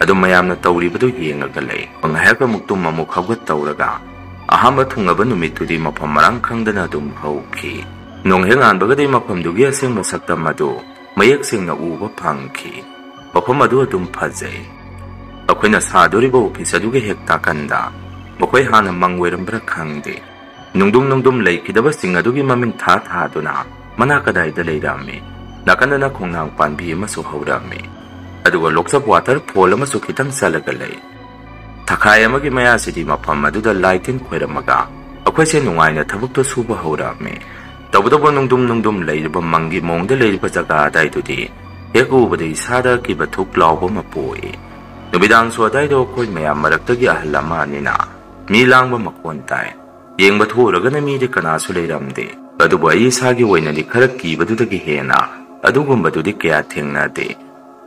ꯑꯗꯨꯝ ꯃꯌꯥꯝꯅ ꯇꯧꯔꯤꯕꯗꯨ ꯌꯦꯡꯉꯒ ꯂꯩ꯫ ꯉꯥꯏꯍꯥꯛ ꯑꯃꯨꯛ ꯇꯨꯝ ꯑꯃꯨꯛ ꯍꯧꯒꯠ ꯇꯧꯔꯒ ꯑꯍꯥꯟꯕ ꯊꯨꯡꯉꯕ ꯅꯨꯃꯤꯠꯇꯨꯗꯤ ꯃꯐꯝ ꯃꯔꯥꯡ ꯈꯪꯗꯅ ꯑꯗꯨꯝ ꯍꯧꯈꯤ꯫ ꯅꯣꯡꯍꯦꯛ ꯉꯥꯟꯕꯒꯗꯤ ꯃꯐꯝꯗꯨꯒꯤ ꯑꯁꯦꯡꯕ ꯁꯛꯇꯝ ꯑꯗꯨ ꯃꯌꯦꯛ ꯁꯦꯡꯅ ꯎꯕ ꯐꯪꯈꯤ꯫ ꯃꯐꯝ ꯑꯗꯨ ꯑꯗꯨꯝ ꯐꯖꯩ꯫ ꯑꯩꯈꯣꯏꯅ ꯁꯥꯗꯣꯔꯤꯕ ꯑꯣꯐꯤꯁ ꯑꯗꯨꯒꯤ ꯍꯦꯛ ꯅꯥꯀꯟꯗ ꯃꯈꯣꯏ ꯍꯥꯟꯅ ꯃꯪ ꯑꯣꯏꯔꯝꯕ꯭ꯔꯥ ꯈꯪꯗꯦ, ꯅꯨꯡꯗꯨꯝ ꯅꯨꯡꯗꯨꯝ ꯂꯩꯈꯤꯗꯕꯁꯤꯡ ꯑꯗꯨꯒꯤ ꯃꯃꯤꯡ ꯊꯥ ꯊꯥꯗꯨꯅ ꯃꯅꯥ ꯀꯗꯥꯏꯗ ꯂꯩꯔꯝꯃꯤ꯫ ꯅꯥꯀꯟꯗꯅ ꯈꯣꯡꯅꯥꯡ ꯄꯥꯟꯕꯤ ꯑꯃꯁꯨ ꯍꯧꯔꯝꯃꯤ꯫ ꯑꯗꯨꯒ ꯂꯣꯛꯆꯞ ꯋꯥꯇꯔꯐꯣꯜ ꯑꯃꯁꯨ ꯈꯤꯇꯪ ꯆꯠꯂꯒ ꯂꯩ꯫ ꯊꯈꯥꯏ ꯑꯃꯒꯤ ꯃꯌꯥꯁꯤꯗꯤ ꯃꯐꯝ ꯑꯗꯨꯗ ꯂꯥꯏ ꯇꯤꯟ ꯈꯣꯏꯔꯝꯃꯒ ꯑꯩꯈꯣꯏꯁꯦ ꯅꯨꯡꯉꯥꯏꯅ ꯊꯕꯛꯇꯣ ꯁꯨꯕ ꯍꯧꯔꯛꯑꯝꯃꯤ꯫ ꯇꯧꯕꯇꯕꯨ ꯅꯨꯡꯗꯨꯝ ꯅꯨꯡꯗꯨꯝ ꯂꯩꯔꯤꯕ ꯃꯪꯒꯤ ꯃꯑꯣꯡꯗ ꯂꯩꯔꯤꯕ ꯖꯒꯥ ꯑꯗꯥꯏꯗꯨꯗꯤ ꯍꯦꯛ ꯎꯕꯗ ꯏꯁꯥꯗ ꯑꯀꯤꯕ ꯊꯨꯛ ꯂꯥꯎꯕ ꯑꯃ ꯄꯣꯛꯏ꯫ ꯅꯨꯃꯤꯗꯥꯡꯁꯨ ꯑꯗꯥꯏꯗꯣ ꯑꯩꯈꯣꯏ ꯃꯌꯥꯝ ꯃꯔꯛꯇꯒꯤ ꯑꯍꯜ ꯑꯃ ꯑꯅꯤꯅ ꯃꯤ ꯂꯥꯡꯕ ꯃꯈꯣꯟ ꯇꯥꯏ꯫ ꯌꯦꯡꯕ ꯊꯣꯛꯎꯔꯒꯅ ꯃꯤꯗꯤ ꯀꯅꯥꯁꯨ ꯂꯩꯔꯝꯗꯦ꯫ ꯑꯗꯨꯕꯨ ꯑꯩ ꯏꯁꯥꯒꯤ ꯑꯣꯏꯅꯗꯤ ꯈꯔ ꯀꯤꯕꯗꯨꯗꯒꯤ ꯍꯦꯟꯅ ꯑꯗꯨꯒꯨꯝꯕꯗꯨꯗꯤ ꯀꯌꯥ ꯊꯦꯡꯅꯗꯦ꯫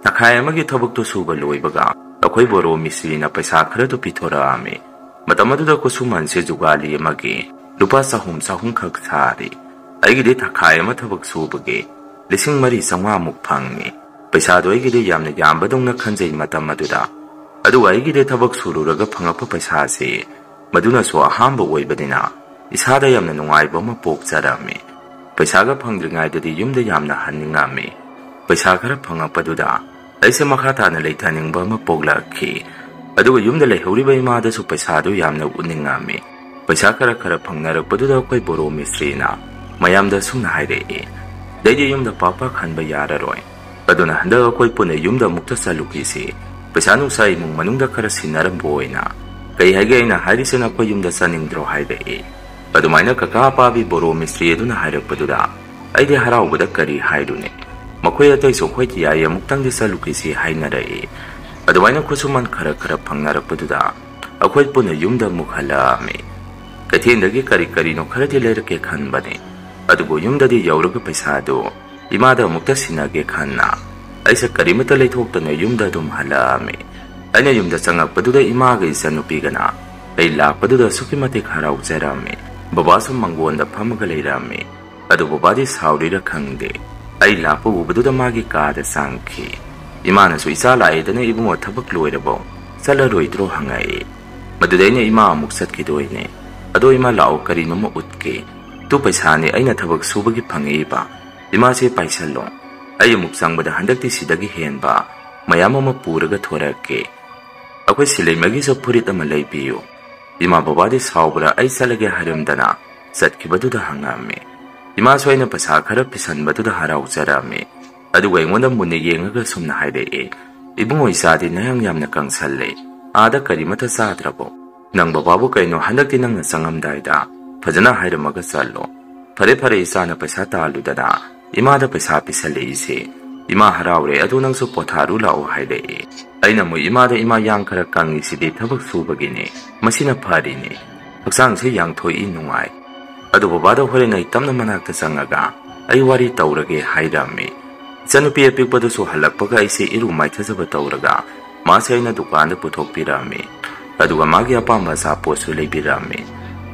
ꯊꯈꯥꯏ ꯑꯃꯒꯤ ꯊꯕꯛꯇꯨ ꯁꯨꯕ ꯂꯣꯏꯕꯒ ꯑꯩꯈꯣꯏ ꯕꯣꯔꯣ ꯃꯤꯁꯇ꯭ꯔꯤꯅ ꯄꯩꯁꯥ ꯈꯔꯗꯨ ꯄꯤꯊꯣꯔꯛꯑꯝꯃꯤ꯫ ꯃꯇꯝ ꯑꯗꯨꯗ ꯈꯨꯠꯁꯨꯃꯟꯁꯦ ꯖꯨꯒꯥꯂꯤ ꯑꯃꯒꯤ ꯂꯨꯄꯥ ꯆꯍꯨꯝ ꯆꯍꯨꯝꯈꯛ ꯁꯥꯔꯤ꯫ ꯑꯩꯒꯤꯗꯤ ꯊꯈꯥꯏ ꯑꯃ ꯊꯕꯛ ꯁꯨꯕꯒꯤ ꯂꯤꯁꯤꯡ ꯃꯔꯤ ꯆꯥꯝꯃꯉꯥꯃꯨꯛ ꯐꯪꯉꯤ꯫ ꯄꯩꯁꯥꯗꯣ ꯑꯩꯒꯤꯗꯤ ꯌꯥꯝꯅ ꯌꯥꯝꯕꯗꯧꯅ ꯈꯟꯖꯩ ꯃꯇꯝ ꯑꯗꯨꯗ꯫ ꯑꯗꯨꯒ ꯑꯩꯒꯤꯗꯤ ꯊꯕꯛ ꯁꯨꯔꯨꯔꯒ ꯐꯪꯉꯛꯄ ꯄꯩꯁꯥꯁꯤ ꯃꯗꯨꯅꯁꯨ ꯑꯍꯥꯟꯕ ꯑꯣꯏꯕꯅꯤꯅ ꯏꯁꯥꯗ ꯌꯥꯝꯅ ꯅꯨꯡꯉꯥꯏꯕ ꯑꯃ ꯄꯣꯛꯆꯔꯝꯃꯤ꯫ ꯄꯩꯁꯥꯒ ꯐꯪꯗ꯭ꯔꯤꯉꯩꯗꯗꯤ ꯌꯨꯝꯗ ꯌꯥꯝꯅ ꯍꯟꯅꯤꯡꯉꯝꯃꯤ꯫ ꯄꯩꯁꯥ ꯈꯔ ꯐꯪꯉꯛꯄꯗꯨꯗ ꯑꯩꯁꯦ ꯃꯈꯥ ꯇꯥꯅ ꯂꯩꯊꯅꯤꯡꯕ ꯑꯃ ꯄꯣꯛꯂꯛꯈꯤ꯫ ꯑꯗꯨꯒ ꯌꯨꯝꯗ ꯂꯩꯍꯧꯔꯤꯕ ꯏꯃꯥꯗꯁꯨ ꯄꯩꯁꯥꯗꯨ ꯌꯥꯝꯅ ꯎꯠꯅꯤꯡꯉꯝꯃꯤ꯫ ꯄꯩꯁꯥ ꯈꯔ ꯈꯔ ꯐꯪꯅꯔꯛꯄꯗꯨꯗ ꯑꯩꯈꯣꯏ ꯕꯣꯔꯣ ꯃꯤꯁꯇ꯭ꯔꯤꯅ ꯃꯌꯥꯝꯗ ꯑꯁꯨꯝꯅ ꯍꯥꯏꯔꯛꯏ, "ꯑꯗꯩꯗꯤ ꯌꯨꯝꯗ ꯄꯥꯛ ꯄꯥꯛ ꯍꯟꯕ ꯌꯥꯔꯔꯣꯏ꯫ ꯑꯗꯨꯅ ꯍꯟꯗꯛ ꯑꯩꯈꯣꯏ ꯄꯨꯟꯅ ꯌꯨꯝꯗ ꯑꯃꯨꯛꯇ ꯆꯠꯂꯨꯈꯤꯁꯤ꯫ ꯄꯩꯁꯥ ꯅꯨꯡꯁꯥ ꯏꯃꯨꯡ ꯃꯅꯨꯡꯗ ꯈꯔ ꯁꯤꯟꯅꯔꯝꯕ ꯑꯣꯏꯅ꯫ "ꯀꯩ ꯍꯥꯏꯒꯦ ꯑꯩꯅ ꯍꯥꯏꯔꯤꯁꯦ, ꯅꯈꯣꯏ ꯌꯨꯝꯗ ꯆꯥꯅꯤꯡꯗ꯭ꯔꯣ?" ꯍꯥꯏꯔꯛꯏ꯫ ꯑꯗꯨꯃꯥꯏꯅ ꯀꯀꯥ ꯑꯄꯥꯕꯤ ꯕꯣꯔꯣ ꯃꯤꯁꯇ꯭ꯔꯤ ꯑꯗꯨꯅ ꯍꯥꯏꯔꯛꯄꯗꯨꯗ ꯑꯩꯗꯤ ꯍꯔꯥꯎꯕꯗ ꯀꯔꯤ ꯍꯥꯏꯔꯨꯅꯤ꯫ ꯃꯈꯣꯏ ꯑꯇꯩꯁꯨ "ꯍꯣꯏ ꯌꯥꯏ, ꯑꯃꯨꯛꯇꯪꯗꯤ ꯆꯠꯂꯨꯈꯤꯁꯤ" ꯍꯥꯏꯅꯔꯛꯏ꯫ ꯑꯗꯨꯃꯥꯏꯅ ꯈꯨꯠꯁꯨꯃꯟ ꯈꯔ ꯈꯔ ꯐꯪꯅꯔꯛꯄꯗꯨꯗ ꯑꯩꯈꯣꯏ ꯄꯨꯟꯅ ꯌꯨꯝꯗ ꯑꯃꯨꯛ ꯍꯜꯂꯛꯑꯝꯃꯤ꯫ ꯀꯩꯊꯦꯜꯗꯒꯤ ꯀꯔꯤ ꯀꯔꯤꯅꯣ ꯈꯔꯗꯤ ꯂꯩꯔꯛꯀꯦ ꯈꯟꯕꯅꯤ, ꯑꯗꯨꯕꯨ ꯌꯨꯝꯗꯗꯤ ꯌꯧꯔꯒ ꯄꯩꯁꯥꯗꯨ ꯏꯃꯥꯗ ꯑꯃꯨꯛꯇ ꯁꯤꯟꯅꯒꯦ ꯈꯟꯅ ꯑꯩꯁꯦ ꯀꯔꯤꯃꯠꯇ ꯂꯩꯊꯣꯛꯇꯅ ꯌꯨꯝꯗ ꯑꯗꯨꯝ ꯍꯜꯂꯛꯑꯝꯃꯤ꯫ ꯑꯩꯅ ꯌꯨꯝꯗ ꯆꯪꯉꯛꯄꯗꯨꯗ ꯏꯃꯥꯒ ꯏꯆꯟꯅꯨꯄꯤꯒꯅ ꯑꯩ ꯂꯥꯛꯄꯗꯨꯗ ꯑꯁꯨꯛꯀꯤ ꯃꯇꯤꯛ ꯍꯔꯥꯎꯖꯔꯝꯃꯤ꯫ ꯕꯕꯥꯁꯨ ꯃꯪꯒꯣꯟꯗ ꯐꯝꯃꯒ ꯂꯩꯔꯝꯃꯤ꯫ ꯑꯗꯨ ꯕꯕꯥꯗꯤ ꯁꯥꯎꯔꯤꯔ ꯈꯪꯗꯦ, ꯑꯩ ꯂꯥꯛꯄ ꯎꯕꯗꯨꯗ ꯃꯥꯒꯤ ꯀꯥꯗ ꯆꯪꯈꯤ꯫ ꯏꯃꯥꯅꯁꯨ "ꯏꯆꯥ ꯂꯥꯛꯑꯦꯗꯅ ꯏꯕꯨꯡꯉꯣ, ꯊꯕꯛ ꯂꯣꯏꯔꯕꯣ? ꯆꯠꯂꯔꯣꯏꯗ꯭ꯔꯣ?" ꯍꯪꯉꯛꯏ꯫ ꯃꯗꯨꯗ ꯑꯩꯅ "ꯏꯃꯥ ꯑꯃꯨꯛ ꯆꯠꯈꯤꯗꯣꯏꯅꯦ꯫ ꯑꯗꯣ ꯏꯃꯥ ꯂꯥꯛꯑꯣ, ꯀꯔꯤꯅꯣꯝꯃ ꯎꯠꯀꯦ꯫ ꯇꯨ ꯄꯩꯁꯥꯅꯦ ꯑꯩꯅ ꯊꯕꯛ ꯁꯨꯕꯒꯤ ꯐꯪꯉꯛꯏꯕ꯫ ꯏꯃꯥꯁꯦ ꯄꯥꯏꯁꯜꯂꯣ꯫ ꯑꯩ ꯑꯃꯨꯛ ꯆꯪꯕꯗ ꯍꯟꯗꯛꯇꯤ ꯁꯤꯗꯒꯤ ꯍꯦꯟꯕ ꯃꯌꯥꯝ ꯑꯃ ꯄꯨꯔꯒ ꯊꯣꯔꯛꯀꯦ꯫ ꯑꯩꯈꯣꯏ ꯁꯤꯂꯩꯃꯒꯤꯁꯨ ꯐꯨꯔꯤꯠ ꯑꯃ ꯂꯩꯕꯤꯌꯨ꯫ ꯏꯃꯥ ꯕꯕꯥꯗꯤ ꯁꯥꯎꯕ꯭ꯔꯥ ꯑꯩ ꯆꯠꯂꯒꯦ ꯍꯥꯏꯔꯝꯗꯅ ꯆꯠꯈꯤꯕꯗꯨꯗ ꯍꯪꯉꯝꯃꯤ꯫ ꯏꯃꯥꯁꯨ ꯑꯩꯅ ꯄꯩꯁꯥ ꯈꯔ ꯄꯤꯁꯟꯕꯗꯨꯗ ꯍꯔꯥꯎꯖꯔꯝꯃꯤ꯫ ꯑꯗꯨꯒ ꯑꯩꯉꯣꯟꯗ ꯃꯨꯟꯅ ꯌꯦꯡꯉꯒ ꯁꯨꯝꯅ ꯍꯥꯏꯔꯛꯑꯦ, "ꯏꯕꯨꯡꯉꯣ, ꯏꯆꯥꯗꯤ ꯅꯌꯥꯡ ꯌꯥꯝꯅ ꯀꯪꯁꯜꯂꯦ꯫ ꯑꯥꯗ ꯀꯔꯤꯃꯠꯇ ꯆꯥꯗ꯭ꯔꯕꯣ? ꯅꯪ ꯕꯕꯥꯕꯨ ꯀꯩꯅꯣ ꯍꯟꯗꯛꯇꯤ ꯅꯪꯅ ꯆꯪꯉꯝꯗꯥꯏꯗ ꯐꯖꯅ ꯍꯥꯏꯔꯝꯃꯒ ꯆꯠꯂꯣ꯫ ꯐꯔꯦ ꯐꯔꯦ, ꯏꯆꯥꯅ ꯄꯩꯁꯥ ꯇꯥꯜꯂꯨꯗꯅ ꯏꯃꯥꯗ ꯄꯩꯁꯥ ꯄꯤꯁꯜꯂꯛꯏꯁꯦ꯫ ꯏꯃꯥ ꯍꯔꯥꯎꯔꯦ, ꯑꯗꯨ ꯅꯪꯁꯨ ꯄꯣꯊꯥꯔꯨ ꯂꯥꯛꯑꯣ" ꯍꯥꯏꯔꯛꯑꯦ꯫ ꯑꯩꯅ ꯑꯃꯨꯛ ꯏꯃꯥꯗ, "ꯏꯃꯥ, ꯌꯥꯡ ꯈꯔ ꯀꯪꯉꯤꯁꯤꯗꯤ ꯊꯕꯛ ꯁꯨꯕꯒꯤꯅꯦ, ꯃꯁꯤꯅ ꯐꯔꯤꯅꯦ, ꯍꯛꯆꯥꯡꯁꯦ ꯌꯥꯡꯊꯣꯛꯏ, ꯅꯨꯡꯉꯥꯏ꯫ ꯑꯗꯨ ꯕꯕꯥꯗꯣ ꯍꯣꯔꯦꯟ ꯑꯩ ꯇꯞꯅ ꯃꯅꯥꯛꯇ ꯆꯪꯉꯒ ꯑꯩ ꯋꯥꯔꯤ ꯇꯧꯔꯒꯦ" ꯍꯥꯏꯔꯝꯃꯤ꯫ ꯏꯆꯟꯅꯨꯄꯤ ꯑꯄꯤꯛꯄꯗꯨꯁꯨ ꯍꯜꯂꯛꯄꯒ ꯑꯩꯁꯦ ꯏꯔꯨ ꯃꯥꯏꯊꯖꯕ ꯇꯧꯔꯒ ꯃꯥꯁꯦ ꯑꯩꯅ ꯗꯨꯀꯥꯟꯗ ꯄꯨꯊꯣꯛꯄꯤꯔꯝꯃꯤ꯫ ꯑꯗꯨꯒ ꯃꯥꯒꯤ ꯑꯄꯥꯝꯕ ꯑꯆꯥꯄꯣꯠꯁꯨ ꯂꯩꯕꯤꯔꯝꯃꯤ꯫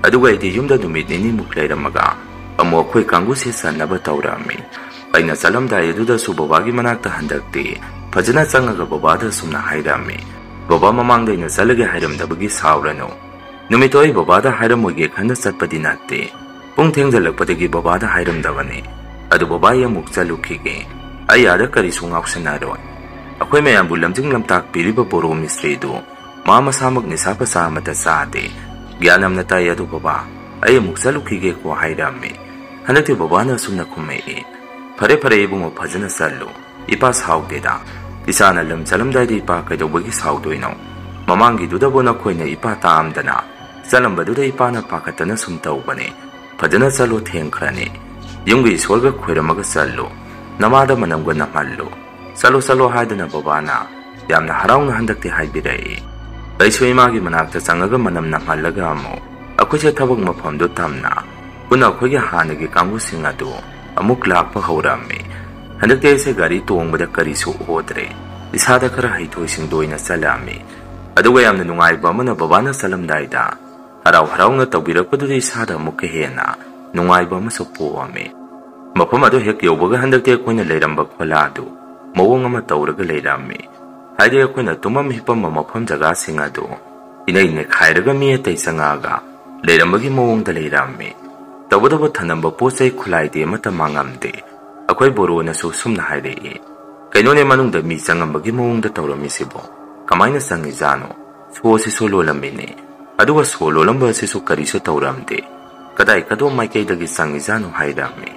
ꯑꯗꯨꯒ ꯑꯩꯗꯤ ꯌꯨꯝꯗ ꯅꯨꯃꯤꯠ ꯅꯤꯅꯤꯃꯨꯛ ꯂꯩꯔꯝꯃꯒ ꯑꯃꯨꯛ ꯑꯩꯈꯣꯏ ꯀꯥꯡꯕꯨꯁꯦ ꯆꯟꯅꯕ ꯇꯧꯔꯝꯃꯤ꯫ ꯑꯩꯅ ꯆꯠꯂꯝꯗꯥꯏ ꯑꯗꯨꯗꯁꯨ ꯕꯕꯥꯒꯤ ꯃꯅꯥꯛꯇ ꯍꯟꯗꯛꯇꯤ ꯐꯖꯅ ꯆꯪꯉꯒ ꯕꯕꯥꯗ ꯑꯁꯨꯝꯅ ꯍꯥꯏꯔꯝꯃꯤ, "ꯕꯕꯥ ꯃꯃꯥꯡꯗ ꯑꯩꯅ ꯆꯠꯂꯒꯦ ꯍꯥꯏꯔꯝꯗꯕꯒꯤ ꯁꯥꯎꯔꯅꯨ꯫ ꯅꯨꯃꯤꯠꯇꯣ ꯑꯩ ꯕꯕꯥꯗ ꯍꯥꯏꯔꯝꯃꯣꯏꯒꯦ ꯈꯟꯅ ꯆꯠꯄꯗꯤ ꯅꯠꯇꯦ꯫ ꯄꯨꯡ ꯊꯦꯡꯖꯜꯂꯛꯄꯗꯒꯤ ꯕꯕꯥꯗ ꯍꯥꯏꯔꯝꯗꯕꯅꯤ꯫ ꯑꯗꯨ ꯕꯕꯥ, ꯑꯩ ꯑꯃꯨꯛ ꯆꯠꯂꯨꯈꯤꯒꯦ꯫ ꯑꯩ ꯑꯥꯗ ꯀꯔꯤꯁꯨ ꯉꯥꯎꯁꯟꯅꯔꯣꯏ꯫ ꯑꯩꯈꯣꯏ ꯃꯌꯥꯝꯕꯨ ꯂꯝꯖꯤꯡ ꯂꯝꯇꯥꯛꯄꯤꯔꯤꯕ ꯕꯣꯔꯣ ꯃꯤꯁꯇ꯭ꯔꯤꯗꯨ ꯃꯥ ꯃꯁꯥꯃꯛ ꯅꯤꯁꯥ ꯄꯁꯥ ꯑꯃꯠꯇ ꯆꯥꯗꯦ꯫ ꯒ꯭ꯌꯥꯟ ꯑꯃꯅ ꯇꯥꯏ꯫ ꯑꯗꯨ ꯕꯕꯥ, ꯑꯩ ꯑꯃꯨꯛ ꯆꯠꯂꯨꯈꯤꯒꯦꯀꯣ" ꯍꯥꯏꯔꯝꯃꯤ꯫ ꯍꯟꯗꯛꯇꯤ ꯕꯕꯥꯅ ꯑꯁꯨꯝꯅ ꯈꯨꯝꯃꯛꯏ, "ꯐꯔꯦ ꯐꯔꯦ ꯏꯕꯨꯡꯉꯣ, ꯐꯖꯅ ꯆꯠꯂꯨ꯫ ꯏꯄꯥ ꯁꯥꯎꯗꯦꯗ꯫ "ꯏꯆꯥꯅ ꯂꯝ ꯆꯠꯂꯝꯗꯥꯏꯗ ꯏꯄꯥ ꯀꯩꯗꯧꯕꯒꯤ ꯁꯥꯎꯗꯣꯏꯅꯣ? ꯃꯃꯥꯡꯒꯤꯗꯨꯗꯕꯨ ꯅꯈꯣꯏꯅ ꯏꯄꯥ ꯇꯥꯛꯑꯝꯗꯅ ꯆꯠꯂꯝꯕꯗꯨꯗ ꯏꯄꯥꯅ ꯄꯥꯈꯠꯇꯅ ꯁꯨꯝ ꯇꯧꯕꯅꯤ꯫ ꯐꯖꯅ ꯆꯠꯂꯣ, ꯊꯦꯡꯈ꯭ꯔꯅꯤ꯫ ꯌꯨꯝꯒꯤ ꯏꯁꯣꯔꯒ ꯈꯣꯏꯔꯝꯃꯒ ꯆꯠꯂꯨ꯫ ꯅꯃꯥꯗ ꯃꯅꯝꯒ ꯅꯝꯍꯜꯂꯨ꯫ ꯆꯠꯂꯣ, ꯆꯠꯂꯣ" ꯍꯥꯏꯗꯅ ꯕꯕꯥꯅ ꯌꯥꯝꯅ ꯍꯔꯥꯎꯅ ꯍꯟꯗꯛꯇꯤ ꯍꯥꯏꯕꯤꯔꯛꯏ꯫ ꯑꯩꯁꯨ ꯏꯃꯥꯒꯤ ꯃꯅꯥꯛꯇ ꯆꯪꯉꯒ ꯃꯅꯝ ꯅꯝꯍꯜꯂꯒ ꯑꯃꯨꯛ ꯑꯩꯈꯣꯏꯁꯦ ꯊꯕꯛ ꯃꯐꯝꯗꯨ ꯇꯝꯅ ꯄꯨꯟꯅ ꯑꯩꯈꯣꯏꯒꯤ ꯍꯥꯟꯅꯒꯤ ꯀꯥꯡꯕꯨꯁꯤꯡ ꯑꯗꯨ ꯑꯃꯨꯛ ꯂꯥꯛꯄ ꯍꯧꯔꯝꯃꯤ꯫ ꯍꯟꯗꯛꯇꯤ ꯑꯩꯁꯦ ꯒꯥꯔꯤ ꯇꯣꯡꯕꯗ ꯀꯔꯤꯁꯨ ꯑꯣꯗ꯭ꯔꯦ꯫ ꯏꯁꯥꯗ ꯈꯔ ꯍꯩꯊꯣꯏ ꯁꯤꯡꯊꯣꯏꯅ ꯆꯠꯂꯝꯃꯤ꯫ ꯑꯗꯨꯒ ꯌꯥꯝꯅ ꯅꯨꯡꯉꯥꯏꯕ ꯑꯃꯅ, ꯕꯕꯥꯅ ꯆꯠꯂꯝꯗꯥꯏꯗ ꯍꯔꯥꯎ ꯍꯔꯥꯎꯅ ꯇꯧꯕꯤꯔꯛꯄꯗꯨꯗ ꯏꯁꯥꯗ ꯑꯃꯨꯛꯀ ꯍꯦꯟꯅ ꯅꯨꯡꯉꯥꯏꯕ ꯑꯃꯁꯨ ꯄꯣꯛꯑꯝꯃꯤ꯫ ꯃꯐꯝ ꯑꯗꯨ ꯍꯦꯛ ꯌꯧꯕꯒ ꯍꯟꯗꯛꯇꯤ ꯑꯩꯈꯣꯏꯅ ꯂꯩꯔꯝꯕ ꯈꯣꯂꯥꯗꯨ ꯃꯑꯣꯡ ꯑꯃ ꯇꯧꯔꯒ ꯂꯩꯔꯝꯃꯤ꯫ ꯍꯥꯏꯗꯤ, ꯑꯩꯈꯣꯏꯅ ꯇꯨꯝꯐꯝ ꯍꯤꯞꯄꯝꯕ ꯃꯐꯝ ꯖꯒꯥꯁꯤꯡ ꯑꯗꯨ ꯏꯅꯩ ꯅꯩꯈꯥꯏꯔꯒ ꯃꯤ ꯑꯇꯩ ꯆꯪꯉꯛꯑꯒ ꯂꯩꯔꯝꯕꯒꯤ ꯃꯑꯣꯡꯗ ꯂꯩꯔꯝꯃꯤ꯫ ꯇꯧꯕꯇꯕꯨ ꯊꯅꯝꯕ ꯄꯣꯠ ꯆꯩ ꯈꯨꯠꯂꯥꯏꯗꯤ ꯑꯃꯠꯇ ꯃꯥꯡꯉꯝꯗꯦ꯫ ꯑꯩꯈꯣꯏ ꯕꯣꯔꯣꯅꯁꯨ ꯁꯨꯝꯅ ꯍꯥꯏꯔꯛꯏ, "ꯀꯩꯅꯣꯅꯦ, ꯃꯅꯨꯡꯗ ꯃꯤ ꯆꯪꯉꯝꯕꯒꯤ ꯃꯑꯣꯡꯗ ꯇꯧꯔꯝꯃꯤꯁꯤꯕꯣ? ꯀꯃꯥꯏꯅ ꯆꯪꯉꯤꯖꯥꯠꯅꯣ? ꯁꯣꯁꯤꯁꯨ ꯂꯣꯜꯂꯝꯃꯤꯅꯦ꯫ ꯑꯗꯨꯒ ꯁꯣ ꯂꯣꯜꯂꯝꯕ ꯑꯁꯤꯁꯨ ꯀꯔꯤꯁꯨ ꯇꯧꯔꯝꯗꯦ꯫ ꯀꯗꯥꯏ ꯀꯗꯣꯝ ꯃꯥꯏꯀꯩꯗꯒꯤ ꯆꯪꯉꯤꯖꯥꯠꯅꯣ?" ꯍꯥꯏꯔꯝꯃꯤ꯫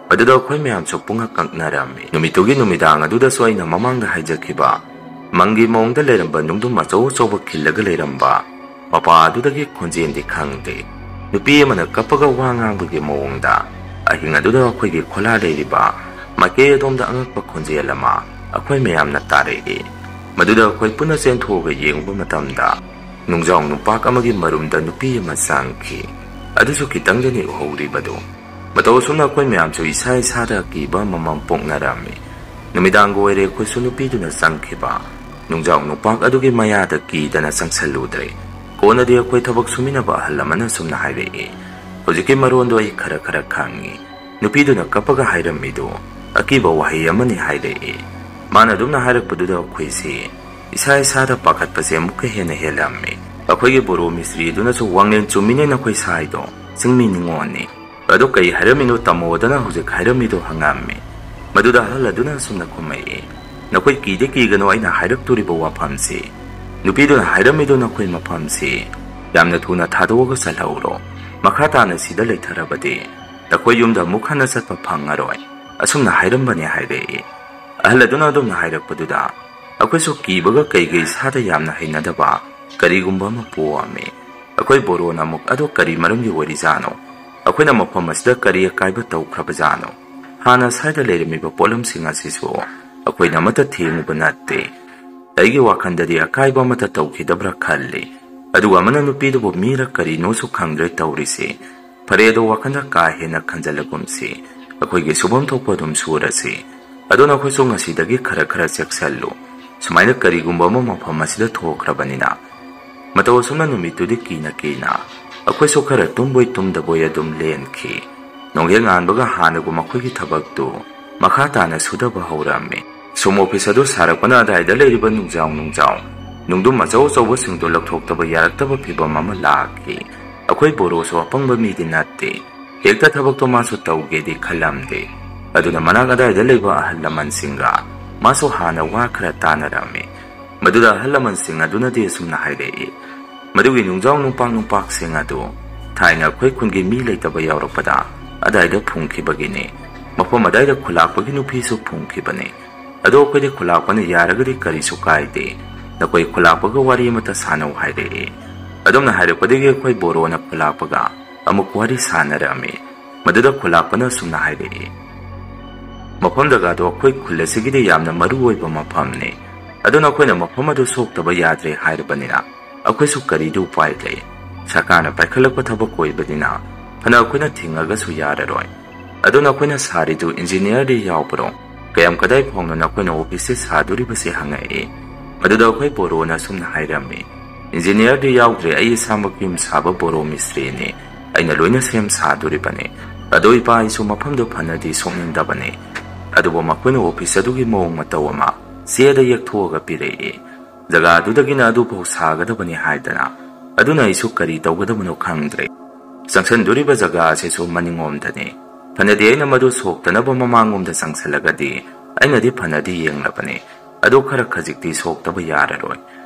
ꯑꯗꯨꯗ ꯑꯩꯈꯣꯏ ꯃꯌꯥꯝꯁꯨ ꯄꯨꯡꯉꯛ ꯉꯛꯅꯔꯝꯃꯤ꯫ ꯅꯨꯃꯤꯠꯇꯨꯒꯤ ꯅꯨꯃꯤꯗꯥꯡ ꯑꯗꯨꯗꯁꯨ ꯑꯩꯅ ꯃꯃꯥꯡꯗ ꯍꯥꯏꯖꯈꯤꯕ ꯃꯪꯒꯤ ꯃꯑꯣꯡꯗ ꯂꯩꯔꯝꯕ ꯅꯨꯡꯗꯨꯝ ꯑꯆꯧ ꯑꯆꯧꯕ ꯈꯤꯜꯂꯒ ꯂꯩꯔꯝꯕ ꯃꯄꯥ ꯑꯗꯨꯗꯒꯤ ꯈꯣꯟꯖꯦꯜꯗꯤ ꯈꯪꯗꯦ꯫ ꯅꯨꯄꯤ ꯑꯃꯅ ꯀꯞꯄꯒ ꯋꯥ ꯉꯥꯡꯕꯒꯤ ꯃꯑꯣꯡꯗ ꯑꯍꯤꯡ ꯑꯗꯨꯗ ꯑꯩꯈꯣꯏꯒꯤ ꯈꯣꯂꯥ ꯂꯩꯔꯤꯕ ꯃꯥꯏꯀꯩ ꯑꯗꯣꯝꯗ ꯑꯉꯛꯄ ꯈꯣꯟꯖꯦꯜ ꯑꯃ ꯑꯩꯈꯣꯏ ꯃꯌꯥꯝꯅ ꯇꯥꯔꯛꯏ꯫ ꯃꯗꯨꯗ ꯑꯩꯈꯣꯏ ꯄꯨꯟꯅ ꯆꯦꯟꯊꯣꯛꯑꯒ ꯌꯦꯡꯕ ꯃꯇꯝꯗ, ꯅꯨꯡꯖꯥꯎ ꯅꯨꯄꯥꯛ ꯑꯃꯒꯤ ꯃꯔꯨꯝꯗ ꯅꯨꯄꯤ ꯑꯃ ꯆꯪꯈꯤ꯫ ꯑꯗꯨꯁꯨ ꯈꯤꯇꯪꯗꯅꯤ ꯎꯍꯧꯔꯤꯕꯗꯨ꯫ ꯃꯇꯧ ꯑꯁꯨꯝꯅ ꯑꯩꯈꯣꯏ ꯃꯌꯥꯝꯁꯨ ꯏꯁꯥ ꯏꯁꯥꯗ ꯑꯀꯤꯕ ꯑꯃꯃꯝ ꯄꯣꯛꯅꯔꯝꯃꯤ꯫ ꯅꯨꯃꯤꯗꯥꯡꯒ ꯑꯣꯏꯔꯦ, ꯑꯩꯈꯣꯏꯁꯨ ꯅꯨꯄꯤꯗꯨꯅ ꯆꯪꯈꯤꯕ ꯅꯨꯡꯖꯥꯎ ꯅꯨꯄꯥꯛ ꯑꯗꯨꯒꯤ ꯃꯌꯥꯗ ꯀꯤꯗꯅ ꯆꯪꯁꯜꯂꯨꯗ꯭ꯔꯦ꯫ ꯀꯣꯟꯅꯗꯤ ꯑꯩꯈꯣꯏ ꯊꯕꯛ ꯁꯨꯃꯤꯟꯅꯕ ꯑꯍꯜ ꯑꯃꯅ ꯑꯁꯨꯝꯅ ꯍꯥꯏꯔꯛꯏ, "ꯍꯧꯖꯤꯛꯀꯤ ꯃꯔꯣꯟꯗꯣ ꯑꯩ ꯈꯔ ꯈꯔ ꯈꯪꯉꯤ꯫ ꯅꯨꯄꯤꯗꯨꯅ ꯀꯞꯄꯒ ꯍꯥꯏꯔꯝꯃꯤꯗꯨ ꯑꯀꯤꯕ ꯋꯥꯍꯩ ꯑꯃꯅꯤ" ꯍꯥꯏꯔꯛꯏ꯫ ꯃꯥꯅ ꯑꯗꯨꯝꯅ ꯍꯥꯏꯔꯛꯄꯗꯨꯗ ꯑꯩꯈꯣꯏꯁꯤ ꯏꯁꯥ ꯏꯁꯥꯗ ꯄꯥꯈꯠꯄꯁꯦ ꯑꯃꯨꯛꯀ ꯍꯦꯟꯅ ꯍꯦꯜꯂꯝꯃꯤ꯫ ꯑꯩꯈꯣꯏꯒꯤ ꯕꯣꯔꯣ ꯃꯤꯁꯇ꯭ꯔꯤ ꯑꯗꯨꯅꯁꯨ, "ꯋꯥꯡꯂꯦꯟ, ꯆꯨꯝꯃꯤꯅꯦ ꯅꯈꯣꯏ ꯁꯥꯏꯗꯣ, ꯆꯤꯡꯃꯤ ꯅꯤꯉꯣꯜꯅꯤ꯫ ꯑꯗꯣ ꯀꯩ ꯍꯥꯏꯔꯝꯃꯤꯅꯣ ꯇꯥꯃꯣꯗꯅ ꯍꯧꯖꯤꯛ ꯍꯥꯏꯔꯝꯃꯤꯗꯣ?" ꯍꯪꯉꯝꯃꯤ꯫ ꯃꯗꯨꯗ ꯑꯍꯜ ꯑꯗꯨꯅ ꯑꯁꯨꯝꯅ ꯈꯨꯝꯃꯛꯏ, "ꯅꯈꯣꯏ ꯀꯤꯗꯤ ꯀꯤꯒꯅꯨ, ꯑꯩꯅ ꯍꯥꯏꯔꯛꯇꯣꯔꯤꯕ ꯋꯥꯐꯝꯁꯤ, ꯅꯨꯄꯤꯗꯨꯅ ꯍꯥꯏꯔꯝꯃꯤꯗꯣ ꯅꯈꯣꯏ ꯃꯐꯝꯁꯤ ꯌꯥꯝꯅ ꯊꯨꯅ ꯊꯥꯗꯣꯛꯑꯒ ꯆꯠꯍꯧꯔꯣ꯫ ꯃꯈꯥ ꯇꯥꯅ ꯁꯤꯗ ꯂꯩꯊꯔꯕꯗꯤ ꯅꯈꯣꯏ ꯌꯨꯝꯗ ꯑꯃꯨꯛ ꯍꯟꯅ ꯆꯠꯄ ꯐꯪꯉꯔꯣꯏ꯫ ꯑꯁꯨꯝꯅ ꯍꯥꯏꯔꯝꯕꯅꯦ" ꯍꯥꯏꯔꯛꯏ꯫ ꯑꯍꯜ ꯑꯗꯨꯅ ꯑꯗꯨꯝꯅ ꯍꯥꯏꯔꯛꯄꯗꯨꯗ ꯑꯩꯈꯣꯏꯁꯨ ꯀꯤꯕꯒ ꯀꯩꯒ ꯏꯁꯥꯗ ꯌꯥꯝꯅ ꯍꯩꯅꯗꯕ ꯀꯔꯤꯒꯨꯝꯕ ꯑꯃ ꯄꯣꯛꯑꯝꯃꯤ꯫ ꯑꯩꯈꯣꯏ ꯕꯣꯔꯣꯅ ꯑꯃꯨꯛ "ꯑꯗꯣ ꯀꯔꯤ ꯃꯔꯝꯒꯤ ꯑꯣꯏꯔꯤꯖꯥꯠꯅꯣ? ꯑꯩꯈꯣꯏꯅ ꯃꯐꯝ ꯑꯁꯤꯗ ꯀꯔꯤ ꯑꯀꯥꯏꯕ ꯇꯧꯈ꯭ꯔꯕꯖꯥꯠꯅꯣ? ꯍꯥꯟꯅ ꯁ꯭ꯋꯥꯏꯗ ꯂꯩꯔꯝꯃꯤꯕ ꯄꯣꯠꯂꯝꯁꯤꯡ ꯑꯁꯤꯁꯨ ꯑꯩꯈꯣꯏꯅ ꯑꯃꯠꯇ ꯊꯦꯡꯉꯨꯕ ꯅꯠꯇꯦ꯫ ꯑꯩꯒꯤ ꯋꯥꯈꯜꯗꯗꯤ ꯑꯀꯥꯏꯕ ꯑꯃꯠꯇ ꯇꯧꯈꯤꯗꯕ꯭ꯔꯥ ꯈꯜꯂꯤ꯫ ꯑꯗꯨꯒ ꯑꯃꯅ ꯅꯨꯄꯤꯗꯨꯕꯨ ꯃꯤꯔ ꯀꯔꯤꯅꯣꯁꯨ ꯈꯪꯗ꯭ꯔꯦ ꯇꯧꯔꯤꯁꯤ꯫ ꯐꯔꯦ, ꯑꯗꯣ ꯋꯥꯈꯜꯗ ꯀꯥ ꯍꯦꯟꯅ ꯈꯟꯖꯤꯜꯂꯒꯨꯝꯁꯤ꯫ ꯑꯩꯈꯣꯏꯒꯤ ꯁꯨꯐꯝ ꯊꯣꯛꯄ ꯑꯗꯨꯝ ꯁꯨꯔꯁꯤ꯫ ꯑꯗꯣ ꯅꯈꯣꯏꯁꯨ ꯉꯁꯤꯗꯒꯤ ꯈꯔ ꯈꯔ ꯆꯦꯛꯁꯤꯜꯂꯨ꯫ ꯁꯨꯃꯥꯏꯅ ꯀꯔꯤꯒꯨꯝꯕ ꯑꯃ ꯃꯐꯝ ꯑꯁꯤꯗ ꯊꯣꯛꯈ꯭ꯔꯕꯅꯤꯅ" ꯃꯇꯧ ꯑꯁꯨꯝꯅ ꯅꯨꯃꯤꯠꯇꯨꯗꯤ ꯀꯤꯅ ꯀꯤꯅ ꯑꯩꯈꯣꯏꯁꯨ ꯈꯔ ꯇꯨꯝꯕꯣꯏ ꯇꯨꯝꯗꯕꯣꯏ ꯑꯗꯨꯝ ꯂꯦꯟꯈꯤ꯫ ꯅꯣꯡꯍꯦꯛ ꯉꯥꯟꯕꯒ ꯍꯥꯟꯅꯒꯨꯝ ꯑꯩꯈꯣꯏꯒꯤ ꯊꯕꯛꯇꯨ ꯃꯈꯥ ꯇꯥꯅ ꯁꯨꯗꯕ ꯍꯧꯔꯝꯃꯤ꯫ ꯁꯨꯝ ꯑꯣꯐꯤꯁ ꯑꯗꯨ ꯁꯥꯔꯛꯄꯅ ꯑꯗꯥꯏꯗ ꯂꯩꯔꯤꯕ ꯅꯨꯡꯖꯥꯎ ꯅꯨꯡꯖꯥꯎ, ꯅꯨꯡꯗꯨꯝ ꯑꯆꯧ ꯑꯆꯧꯕꯁꯤꯡꯗꯨ ꯂꯧꯊꯣꯛꯇꯕ ꯌꯥꯔꯛꯇꯕ ꯐꯤꯚꯝ ꯑꯃ ꯂꯥꯛꯈꯤ꯫ ꯑꯩꯈꯣꯏ ꯕꯣꯔꯣꯁꯨ ꯑꯄꯪꯕ ꯃꯤꯗꯤ ꯅꯠꯇꯦ꯫ ꯍꯦꯛꯇ ꯊꯕꯛꯇꯣ ꯃꯥꯁꯨ ꯇꯧꯒꯦꯗꯤ ꯈꯜꯂꯝꯗꯦ꯫ ꯑꯗꯨꯅ ꯃꯅꯥꯛ ꯑꯗꯥꯏꯗ ꯂꯩꯕ ꯑꯍꯜ ꯂꯃꯟꯁꯤꯡꯒ ꯃꯥꯁꯨ ꯍꯥꯟꯅ ꯋꯥ ꯈꯔ ꯇꯥꯅꯔꯝꯃꯤ꯫ ꯃꯗꯨꯗ ꯑꯍꯜ ꯂꯃꯟꯁꯤꯡ ꯑꯗꯨꯅꯗꯤ ꯑꯁꯨꯝꯅ ꯍꯥꯏꯔꯛꯏ, "ꯃꯗꯨꯒꯤ ꯅꯨꯡꯖꯥꯎ ꯅꯨꯡꯄꯥꯛ ꯅꯨꯡꯄꯥꯛꯁꯤꯡ ꯑꯗꯨ ꯊꯥꯏꯅ ꯑꯩꯈꯣꯏ ꯈꯨꯟꯒꯤ ꯃꯤ ꯂꯩꯇꯕ ꯌꯥꯎꯔꯛꯄꯗ ꯑꯗꯥꯏꯗ ꯐꯨꯝꯈꯤꯕꯒꯤꯅꯤ꯫ ꯃꯐꯝ ꯑꯗꯥꯏꯗ ꯈꯨꯂꯥꯛꯄꯒꯤ ꯅꯨꯄꯤꯁꯨ ꯐꯨꯝꯈꯤꯕꯅꯤ꯫ ꯑꯗꯣ ꯑꯩꯈꯣꯏꯗꯤ ꯈꯨꯂꯥꯛꯄꯅ ꯌꯥꯔꯒꯗꯤ ꯀꯔꯤꯁꯨ ꯀꯥꯏꯗꯦ꯫ ꯅꯈꯣꯏ ꯈꯨꯂꯥꯛꯄꯒ ꯋꯥꯔꯤ ꯑꯃꯠꯇ ꯁꯥꯟꯅꯧ" ꯍꯥꯏꯔꯛꯏ꯫ ꯑꯗꯨꯝꯅ ꯍꯥꯏꯔꯛꯄꯗꯒꯤ ꯑꯩꯈꯣꯏ ꯕꯣꯔꯣꯅ ꯈꯨꯂꯥꯛꯄꯒ ꯑꯃꯨꯛ ꯋꯥꯔꯤ ꯁꯥꯟꯅꯔꯛꯑꯝꯃꯤ꯫ ꯃꯗꯨꯗ ꯈꯨꯂꯥꯛꯄꯅ ꯑꯁꯨꯝꯅ ꯍꯥꯏꯔꯛꯏ, "ꯃꯐꯝ ꯖꯒꯥꯗꯣ ꯑꯩꯈꯣꯏ ꯈꯨꯜ ꯑꯁꯤꯒꯤꯗꯤ ꯌꯥꯝꯅ ꯃꯔꯨ ꯑꯣꯏꯕ ꯃꯐꯝꯅꯤ꯫ ꯑꯗꯨꯅ ꯑꯩꯈꯣꯏꯅ ꯃꯐꯝ ꯑꯗꯨ ꯁꯣꯛꯇꯕ ꯌꯥꯗ꯭ꯔꯦ ꯍꯥꯏꯔꯕꯅꯤꯅ ꯑꯩꯈꯣꯏꯁꯨ ꯀꯔꯤꯗꯤ ꯎꯄꯥꯏ ꯂꯩ? ꯁꯔꯀꯥꯔꯅ ꯄꯥꯏꯈꯠꯂꯛꯄ ꯊꯕꯛ ꯑꯣꯏꯕꯅꯤꯅ ꯐꯅ ꯑꯩꯈꯣꯏꯅ ꯊꯤꯡꯉꯒꯁꯨ ꯌꯥꯔꯔꯣꯏ꯫ ꯑꯗꯨ ꯅꯈꯣꯏꯅ ꯁꯥꯔꯤꯗꯨ ꯏꯟꯖꯤꯅꯤꯌꯔꯗꯤ ꯌꯥꯎꯕ꯭ꯔꯣ? ꯀꯌꯥꯝ ꯀꯗꯥꯏ ꯐꯥꯎꯅ ꯅꯈꯣꯏꯅ ꯑꯣꯐꯤꯁꯁꯤ ꯁꯥꯗꯣꯔꯤꯕꯁꯦ?" ꯍꯪꯉꯛꯏ꯫ ꯃꯗꯨꯗ ꯑꯩꯈꯣꯏ ꯕꯣꯔꯣꯅ ꯑꯁꯨꯝꯅ ꯍꯥꯏꯔꯝꯃꯤ, "ꯏꯟꯖꯤꯅꯤꯌꯔꯗꯤ ꯌꯥꯎꯗ꯭ꯔꯦ, ꯑꯩ ꯏꯁꯥꯃꯛ ꯌꯨꯝ ꯁꯥꯕ ꯕꯣꯔꯣ ꯃꯤꯁꯇ꯭ꯔꯤꯅꯤ꯫ ꯑꯩꯅ ꯂꯣꯏꯅ ꯁꯦꯝ ꯁꯥꯗꯣꯔꯤꯕꯅꯤ꯫ ꯑꯗꯣ ꯏꯄꯥ ꯑꯩꯁꯨ ꯃꯐꯝꯗꯨ ꯐꯅꯗꯤ ꯁꯣꯛꯅꯤꯡꯗꯕꯅꯤ꯫ ꯑꯗꯨꯕꯨ ꯃꯈꯣꯏꯅ ꯑꯣꯐꯤꯁ ꯑꯗꯨꯒꯤ ꯃꯑꯣꯡ ꯃꯇꯧ ꯑꯃ ꯆꯦꯗ ꯌꯦꯛꯊꯣꯛꯑꯒ ꯄꯤꯔꯛꯏ꯫ ꯖꯒꯥ ꯑꯗꯨꯗꯒꯤꯅ ꯑꯗꯨꯐꯥꯎ ꯁꯥꯒꯗꯕꯅꯤ ꯍꯥꯏꯗꯅ꯫ ꯑꯗꯨꯅ ꯑꯩꯁꯨ ꯀꯔꯤ ꯇꯧꯒꯗꯕꯅꯣ ꯈꯪꯗ꯭ꯔꯦ꯫ ꯆꯪꯁꯤꯟꯗꯣꯔꯤꯕ ꯖꯒꯥ ꯑꯁꯤꯁꯨ ꯃꯅꯤꯡꯂꯣꯝꯗꯅꯤ꯫ ꯐꯅꯗꯤ ꯑꯩꯅ ꯃꯗꯨ ꯁꯣꯛꯇꯅꯕ ꯃꯃꯥꯡꯂꯣꯝꯗ ꯆꯪꯁꯤꯜꯂꯒꯗꯤ ꯑꯩꯅꯗꯤ ꯐꯅꯗꯤ ꯌꯦꯡꯂꯕꯅꯤ꯫ ꯑꯗꯣ ꯈꯔ ꯈꯖꯤꯛꯇꯤ ꯁꯣꯛꯇꯕ ꯌꯥꯔꯔꯣꯏ꯫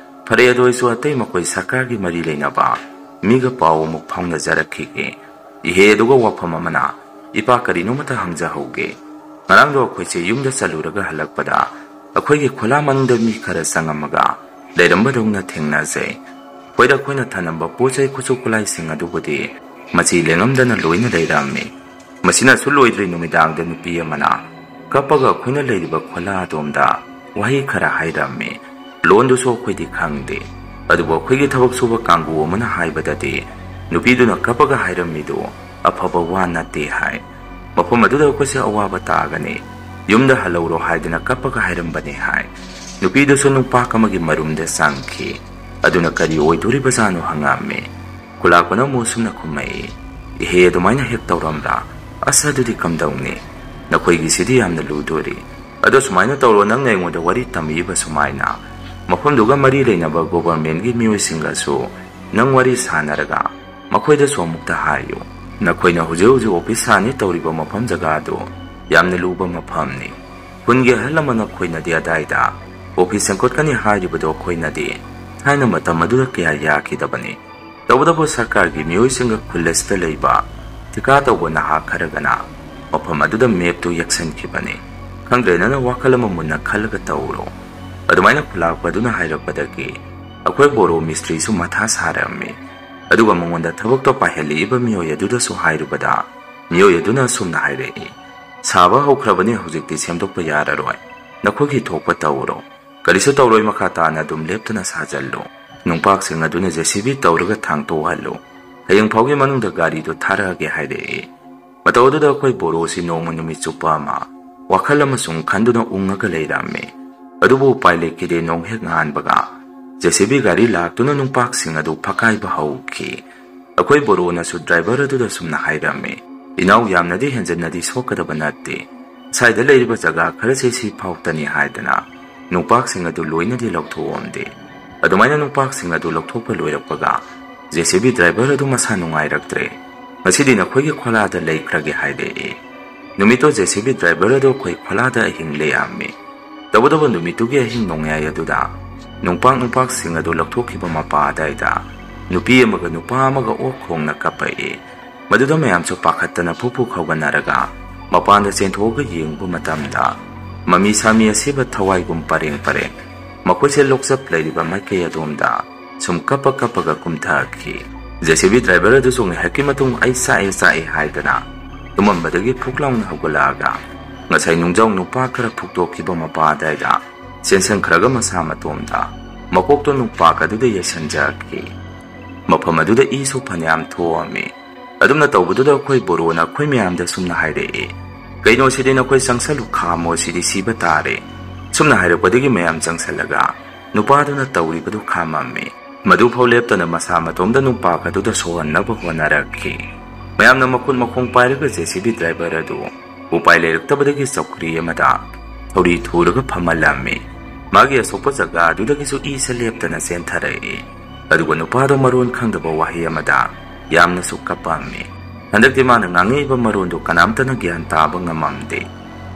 ꯐꯔꯦ, ꯑꯗꯨ ꯑꯩꯁꯨ ꯑꯇꯩ ꯃꯈꯣꯏ ꯁꯔꯀꯥꯔꯒꯤ ꯃꯔꯤ ꯂꯩꯅꯕ ꯃꯤꯒ ꯄꯥꯎ ꯑꯃꯨꯛ ꯐꯥꯎꯅꯖꯔꯛꯈꯤꯒꯦ꯫ ꯏꯍꯦ, ꯑꯗꯨꯒ ꯋꯥꯐꯝ ꯑꯃꯅ, ꯏꯄꯥ ꯀꯔꯤꯅꯣꯃꯇ ꯍꯪꯖꯍꯧꯒꯦ?" ꯉꯔꯥꯡꯗꯣ ꯑꯩꯈꯣꯏꯁꯦ ꯌꯨꯝꯗ ꯆꯠꯂꯨꯔꯒ ꯍꯜꯂꯛꯄꯗ ꯑꯩꯈꯣꯏꯒꯤ ꯈꯣꯂꯥ ꯃꯅꯨꯡꯗ ꯃꯤ ꯈꯔ ꯆꯪꯉꯝꯃꯒ ꯂꯩꯔꯝꯕꯗꯧꯅ ꯊꯦꯡꯅꯖꯩ꯫ ꯍꯣꯏꯗ, ꯑꯩꯈꯣꯏꯅ ꯊꯅꯝꯕ ꯄꯣꯠ ꯆꯩ ꯈꯨꯠꯁꯨ ꯈꯨꯠꯂꯥꯏꯁꯤꯡ ꯑꯗꯨꯕꯨꯗꯤ ꯃꯆꯤ ꯂꯦꯡꯉꯝꯗꯅ ꯂꯣꯏꯅ ꯂꯩꯔꯝꯃꯤ꯫ ꯃꯁꯤꯅꯁꯨ ꯂꯣꯏꯗ꯭ꯔꯤ, ꯅꯨꯃꯤꯗꯥꯡꯗ ꯅꯨꯄꯤ ꯑꯃꯅ ꯀꯞꯄꯒ ꯑꯩꯈꯣꯏꯅ ꯂꯩꯔꯤꯕ ꯈꯣꯂꯥ ꯑꯗꯣꯝꯗ ꯋꯥꯍꯩ ꯈꯔ ꯍꯥꯏꯔꯝꯃꯤ꯫ ꯂꯣꯟꯗꯨꯁꯨ ꯑꯩꯈꯣꯏꯗꯤ ꯈꯪꯗꯦ, ꯑꯗꯨꯕꯨ ꯑꯩꯈꯣꯏꯒꯤ ꯊꯕꯛ ꯁꯨꯕ ꯀꯥꯡꯕꯨ ꯑꯃꯅ ꯍꯥꯏꯕꯗꯗꯤ ꯅꯨꯄꯤꯗꯨꯅ ꯀꯞꯄꯒ ꯍꯥꯏꯔꯝꯃꯤꯗꯨ ꯑꯐꯕ ꯋꯥ ꯅꯠꯇꯦ ꯍꯥꯏ꯫ ꯃꯐꯝ ꯑꯗꯨꯗ ꯑꯩꯈꯣꯏꯁꯦ ꯑꯋꯥꯕ ꯇꯥꯒꯅꯤ, ꯌꯨꯝꯗ ꯍꯜꯂꯧꯔꯣ ꯍꯥꯏꯗꯅ ꯀꯞꯄꯒ ꯍꯥꯏꯔꯝꯕꯅꯤ ꯍꯥꯏ꯫ ꯅꯨꯄꯤꯗꯨꯁꯨ ꯅꯨꯄꯥ ꯑꯃꯒꯤ ꯃꯔꯨꯝꯗ ꯆꯪꯈꯤ꯫ ꯑꯗꯨꯅ ꯀꯔꯤ ꯑꯣꯏꯗꯣꯔꯤꯕꯖꯥꯠꯅꯣ ꯍꯪꯉꯝꯃꯤ꯫ ꯈꯨꯂꯥꯛꯄꯅ ꯑꯃꯨꯛ ꯑꯁꯨꯝꯅ ꯈꯨꯝꯃꯛꯏ, "ꯏꯍꯦ, ꯑꯗꯨꯃꯥꯏꯅ ꯍꯦꯛ ꯇꯧꯔꯝꯕ꯭ꯔꯥ? ꯑꯁ, ꯑꯗꯨꯗꯤ ꯀꯝꯗꯧꯅꯤ? ꯅꯈꯣꯏꯒꯤꯁꯤꯗꯤ ꯌꯥꯝꯅ ꯂꯨꯗꯣꯔꯤ꯫ ꯑꯗꯣ ꯁꯨꯃꯥꯏꯅ ꯇꯧꯔꯣ, ꯅꯪꯅ ꯑꯩꯉꯣꯟꯗ ꯋꯥꯔꯤ ꯇꯝꯃꯤꯕ ꯁꯨꯃꯥꯏꯅ, ꯃꯐꯝꯗꯨꯒ ꯃꯔꯤ ꯂꯩꯅꯕ ꯒꯣꯕꯔꯃꯦꯟꯒꯤ ꯃꯤꯑꯣꯏꯁꯤꯡꯒꯁꯨ ꯅꯪ ꯋꯥꯔꯤ ꯁꯥꯟꯅꯔꯒ ꯃꯈꯣꯏꯗꯁꯨ ꯑꯃꯨꯛꯇ ꯍꯥꯏꯌꯨ꯫ ꯅꯈꯣꯏꯅ ꯍꯧꯖꯤꯛ ꯍꯧꯖꯤꯛ ꯑꯣꯐꯤꯁ ꯁꯥꯅꯤ ꯇꯧꯔꯤꯕ ꯃꯐꯝ ꯖꯒꯥꯗꯨ ꯌꯥꯝꯅ ꯂꯨꯕ ꯃꯐꯝꯅꯤ꯫ ꯈꯨꯟꯒꯤ ꯑꯍꯜ ꯑꯃꯅ ꯑꯩꯈꯣꯏꯅꯗꯤ ꯑꯗꯥꯏꯗ ꯑꯣꯐꯤꯁ ꯁꯦꯝꯒꯠꯀꯅꯤ ꯍꯥꯏꯔꯤꯕꯗꯣ ꯑꯩꯈꯣꯏꯅꯗꯤ ꯊꯥꯏꯅ ꯃꯇꯝ ꯑꯗꯨꯗ ꯀꯌꯥ ꯌꯥꯈꯤꯗꯕꯅꯤ꯫ ꯇꯧꯕꯇꯕꯨ ꯁꯔꯀꯥꯔꯒꯤ ꯃꯤꯑꯣꯏꯁꯤꯡꯒ ꯈꯨꯜ ꯑꯁꯤꯗ ꯂꯩꯕ ꯊꯤꯀꯥ ꯇꯧꯕ ꯅꯍꯥ ꯈꯔꯒꯅ ꯃꯐꯝ ꯑꯗꯨꯗ ꯃꯦꯞꯇꯨ ꯌꯦꯛꯁꯟꯈꯤꯕꯅꯤ꯫ ꯈꯪꯗ꯭ꯔꯦ, ꯅꯪꯅ ꯋꯥꯈꯜ ꯑꯃ ꯃꯨꯟꯅ ꯈꯜꯂꯒ ꯇꯧꯔꯣ꯫" ꯑꯗꯨꯃꯥꯏꯅ ꯈꯨꯂꯥꯛꯄ ꯑꯗꯨꯅ ꯍꯥꯏꯔꯛꯄꯗꯒꯤ ꯑꯩꯈꯣꯏ ꯕꯣꯔꯣ ꯃꯤꯁꯇ꯭ꯔꯤꯁꯨ ꯃꯊꯥ ꯁꯥꯔꯝꯃꯤ꯫ ꯑꯗꯨꯒ ꯃꯉꯣꯟꯗ ꯊꯕꯛꯇꯣ ꯄꯥꯏꯍꯜꯂꯛꯏꯕ ꯃꯤꯑꯣꯏ ꯑꯗꯨꯗꯁꯨ ꯍꯥꯏꯔꯨꯕꯗ ꯃꯤꯑꯣꯏ ꯑꯗꯨꯅ ꯑꯁꯨꯝꯅ ꯍꯥꯏꯔꯛꯏ, "ꯁꯥꯕ ꯍꯧꯈ꯭ꯔꯕꯅꯤ, ꯍꯧꯖꯤꯛꯇꯤ ꯁꯦꯝꯗꯣꯛꯄ ꯌꯥꯔꯔꯣꯏ꯫ ꯅꯈꯣꯏꯒꯤ ꯊꯣꯛꯄ ꯇꯧꯔꯣ꯫ ꯀꯔꯤꯁꯨ ꯇꯧꯔꯣꯏ, ꯃꯈꯥ ꯇꯥꯅ ꯑꯗꯨꯝ ꯂꯦꯞꯇꯅ ꯁꯥꯖꯜꯂꯨ꯫ ꯅꯨꯡꯄꯥꯛꯁꯤꯡ ꯑꯗꯨꯅ JCB ꯇꯧꯔꯒ ꯊꯥꯡꯇꯣꯛꯍꯜꯂꯨ꯫ ꯍꯌꯦꯡ ꯐꯥꯎꯒꯤ ꯃꯅꯨꯡꯗ ꯒꯥꯔꯤꯗꯨ ꯊꯥꯔꯛꯑꯒꯦ," ꯍꯥꯏꯔꯛꯏ꯫ ꯃꯇꯧ ꯑꯗꯨꯗ ꯑꯩꯈꯣꯏ ꯕꯣꯔꯣꯁꯤ ꯅꯣꯡꯃ ꯅꯨꯃꯤꯠ ꯆꯨꯞꯄ ꯑꯃ ꯋꯥꯈꯜ ꯑꯃꯁꯨꯡ ꯈꯟꯗꯨꯅ ꯎꯪꯉꯒ ꯂꯩꯔꯝꯃꯤ꯫ ꯑꯗꯨꯕꯨ ꯎꯄꯥꯏ ꯂꯩꯈꯤꯗꯦ, ꯅꯣꯡ ꯍꯦꯛ ꯉꯥꯟꯕꯒ JCB ꯒꯥꯔꯤ ꯂꯥꯛꯇꯨꯅ ꯅꯨꯡꯄꯥꯛꯁꯤꯡ ꯑꯗꯨ ꯐꯛꯀꯥꯏꯕ ꯍꯧꯈꯤ꯫ ꯑꯩꯈꯣꯏ ꯕꯣꯔꯣꯅꯁꯨ ꯗ꯭ꯔꯥꯏꯚꯔ ꯑꯗꯨꯗ ꯁꯨꯝꯅ ꯍꯥꯏꯔꯝꯃꯤ, "ꯏꯅꯥꯎ, ꯌꯥꯝꯅꯗꯤ ꯍꯦꯟꯖꯟꯅꯗꯤ ꯁꯣꯛꯀꯗꯕ ꯅꯠꯇꯦ꯫ ꯁ꯭ꯋꯥꯏꯗ ꯂꯩꯔꯤꯕ ꯖꯒꯥ ꯈꯔꯁꯦ ꯁꯤ ꯐꯥꯎꯇꯅꯤ ꯍꯥꯏꯗꯅ ꯅꯨꯡꯄꯥꯛꯁꯤꯡ ꯑꯗꯨ ꯂꯣꯏꯅꯗꯤ ꯂꯧꯊꯣꯛꯑꯝꯗꯦ꯫ ꯑꯗꯨꯃꯥꯏꯅ ꯅꯨꯡꯄꯥꯛꯁꯤꯡ ꯑꯗꯨ ꯂꯧꯊꯣꯛꯄ ꯂꯣꯏꯔꯛꯄꯒ JCB ꯗ꯭ꯔꯥꯏꯚꯔ ꯑꯗꯨ ꯃꯁꯥ ꯅꯨꯡꯉꯥꯏꯔꯛꯇ꯭ꯔꯦ꯫ ꯉꯁꯤꯗꯤ ꯅꯈꯣꯏꯒꯤ ꯈꯣꯂꯥꯗ ꯂꯩꯈ꯭ꯔꯒꯦ," ꯍꯥꯏꯔꯛꯏ꯫ ꯅꯨꯃꯤꯠꯇꯣ JCB ꯗ꯭ꯔꯥꯏꯚꯔ ꯑꯗꯨ ꯑꯩꯈꯣꯏ ꯈꯣꯂꯥꯗ ꯑꯍꯤꯡ ꯂꯦꯛꯑꯝꯃꯤ꯫ ꯇꯧꯕꯇꯕꯨ ꯅꯨꯃꯤꯠꯇꯨꯒꯤ ꯑꯍꯤꯡ ꯅꯣꯡꯌꯥꯏ ꯑꯗꯨꯗ ꯅꯨꯡꯄꯥꯛ ꯅꯨꯡꯄꯥꯛꯁꯤꯡ ꯑꯗꯨ ꯂꯧꯊꯣꯛꯈꯤꯕ ꯃꯄꯥ ꯑꯗꯥꯏꯗ ꯅꯨꯄꯤ ꯑꯃꯒ ꯅꯨꯄꯥ ꯑꯃꯒ ꯑꯣꯛ ꯈꯣꯡꯅ ꯀꯞꯄꯛꯏ꯫ ꯃꯗꯨꯗ ꯃꯌꯥꯝꯁꯨ ꯄꯥꯈꯠꯇꯅ ꯐꯨ ꯐꯨ ꯈꯧꯒꯠꯅꯔꯒ ꯃꯄꯥꯟꯗ ꯆꯦꯟꯊꯣꯛꯑꯒ ꯌꯦꯡꯕ ꯃꯇꯝꯗ, ꯃꯃꯤ ꯁꯥꯃꯤ ꯑꯁꯤꯕ ꯊꯋꯥꯏꯒꯨꯝ ꯄꯔꯦꯡ ꯄꯔꯦꯡ ꯃꯈꯣꯏꯁꯦ ꯂꯣꯛꯆꯞ ꯂꯩꯔꯤꯕ ꯃꯥꯏꯀꯩ ꯑꯗꯣꯝꯗ ꯁꯨꯝ ꯀꯞꯄ ꯀꯞꯄꯒ ꯀꯨꯝꯊꯈꯤ꯫ JCB driver ꯑꯗꯨꯁꯨ ꯉꯥꯏꯍꯥꯛꯀꯤ ꯃꯇꯨꯡ "ꯑꯩ ꯆꯥꯛꯑꯦ, ꯆꯥꯛꯑꯦ" ꯍꯥꯏꯗꯅ ꯇꯨꯝꯃꯝꯕꯗꯒꯤ ꯐꯨꯛ ꯂꯥꯎꯅ ꯍꯧꯒꯠꯂꯛꯑꯒ, ꯉꯁꯥꯏ ꯅꯨꯡꯖꯥꯎ ꯅꯨꯄꯥ ꯈꯔ ꯐꯨꯛꯇꯣꯛꯈꯤꯕ ꯃꯄꯥ ꯑꯗꯥꯏꯗ ꯆꯦꯟꯁꯤꯟꯈ꯭ꯔꯒ ꯃꯁꯥ ꯃꯇꯣꯝꯗ ꯃꯀꯣꯛꯇꯣ ꯅꯨꯡꯄꯥꯛ ꯑꯗꯨꯗ ꯌꯩꯁꯟꯖꯈꯤ꯫ ꯃꯐꯝ ꯑꯗꯨꯗ ꯏꯁꯨ ꯐꯅꯌꯥꯝ ꯊꯣꯛꯑꯝꯃꯤ꯫ ꯑꯗꯨꯝꯅ ꯇꯧꯕꯗꯨꯗ ꯑꯩꯈꯣꯏ ꯕꯣꯔꯣꯅ ꯑꯩꯈꯣꯏ ꯃꯌꯥꯝꯗ ꯁꯨꯝꯅ ꯍꯥꯏꯔꯛꯏ, "ꯀꯩꯅꯣ ꯁꯤꯗꯤ, ꯅꯈꯣꯏ ꯆꯪꯁꯜꯂꯨ, ꯈꯥꯝꯃꯣ, ꯁꯤꯗꯤ ꯁꯤꯕ ꯇꯥꯔꯦ"꯫ ꯁꯨꯝꯅ ꯍꯥꯏꯔꯛꯄꯗꯒꯤ ꯃꯌꯥꯝ ꯆꯪꯁꯜꯂꯒ ꯅꯨꯄꯥꯗꯨꯅ ꯇꯧꯔꯤꯕꯗꯨ ꯈꯥꯝꯃꯝꯃꯤ꯫ ꯃꯗꯨꯐꯥꯎ ꯂꯦꯞꯇꯅ ꯃꯁꯥ ꯃꯇꯣꯝꯗ ꯅꯨꯄꯥ ꯑꯗꯨꯗ ꯁꯣꯛꯍꯟꯅꯕ ꯍꯣꯠꯅꯔꯛꯈꯤ꯫ ꯃꯌꯥꯝꯅ ꯃꯈꯨꯠ ꯃꯈꯣꯡ ꯄꯥꯏꯔꯒ JCB driver ꯑꯗꯨ ꯎꯄꯥꯏ ꯂꯩꯔꯛꯇꯕꯗꯒꯤ ꯆꯧꯀ꯭ꯔꯤ ꯑꯃꯗ ꯊꯧꯔꯤ ꯊꯨꯔꯒ ꯐꯝꯍꯜꯂꯝꯃꯤ꯫ ꯃꯥꯒꯤ ꯑꯁꯣꯛꯄ ꯖꯒꯥ ꯑꯗꯨꯗꯒꯤꯁꯨ ꯏꯁꯦ ꯂꯦꯞꯇꯅ ꯆꯦꯟꯊꯔꯛꯏ꯫ ꯑꯗꯨꯒ ꯅꯨꯄꯥꯗꯣ ꯃꯔꯣꯟ ꯈꯪꯗꯕ ꯋꯥꯍꯩ ꯑꯃꯗ ꯌꯥꯝꯅꯁꯨ ꯀꯞꯄꯝꯃꯤ꯫ ꯍꯟꯗꯛꯇꯤ ꯃꯥꯅ ꯉꯥꯡꯉꯛꯏꯕ ꯃꯔꯣꯟꯗꯨ ꯀꯅꯥꯝꯇꯅ ꯒ꯭ꯌꯥꯟ ꯇꯥꯕ ꯉꯝꯃꯝꯗꯦ꯫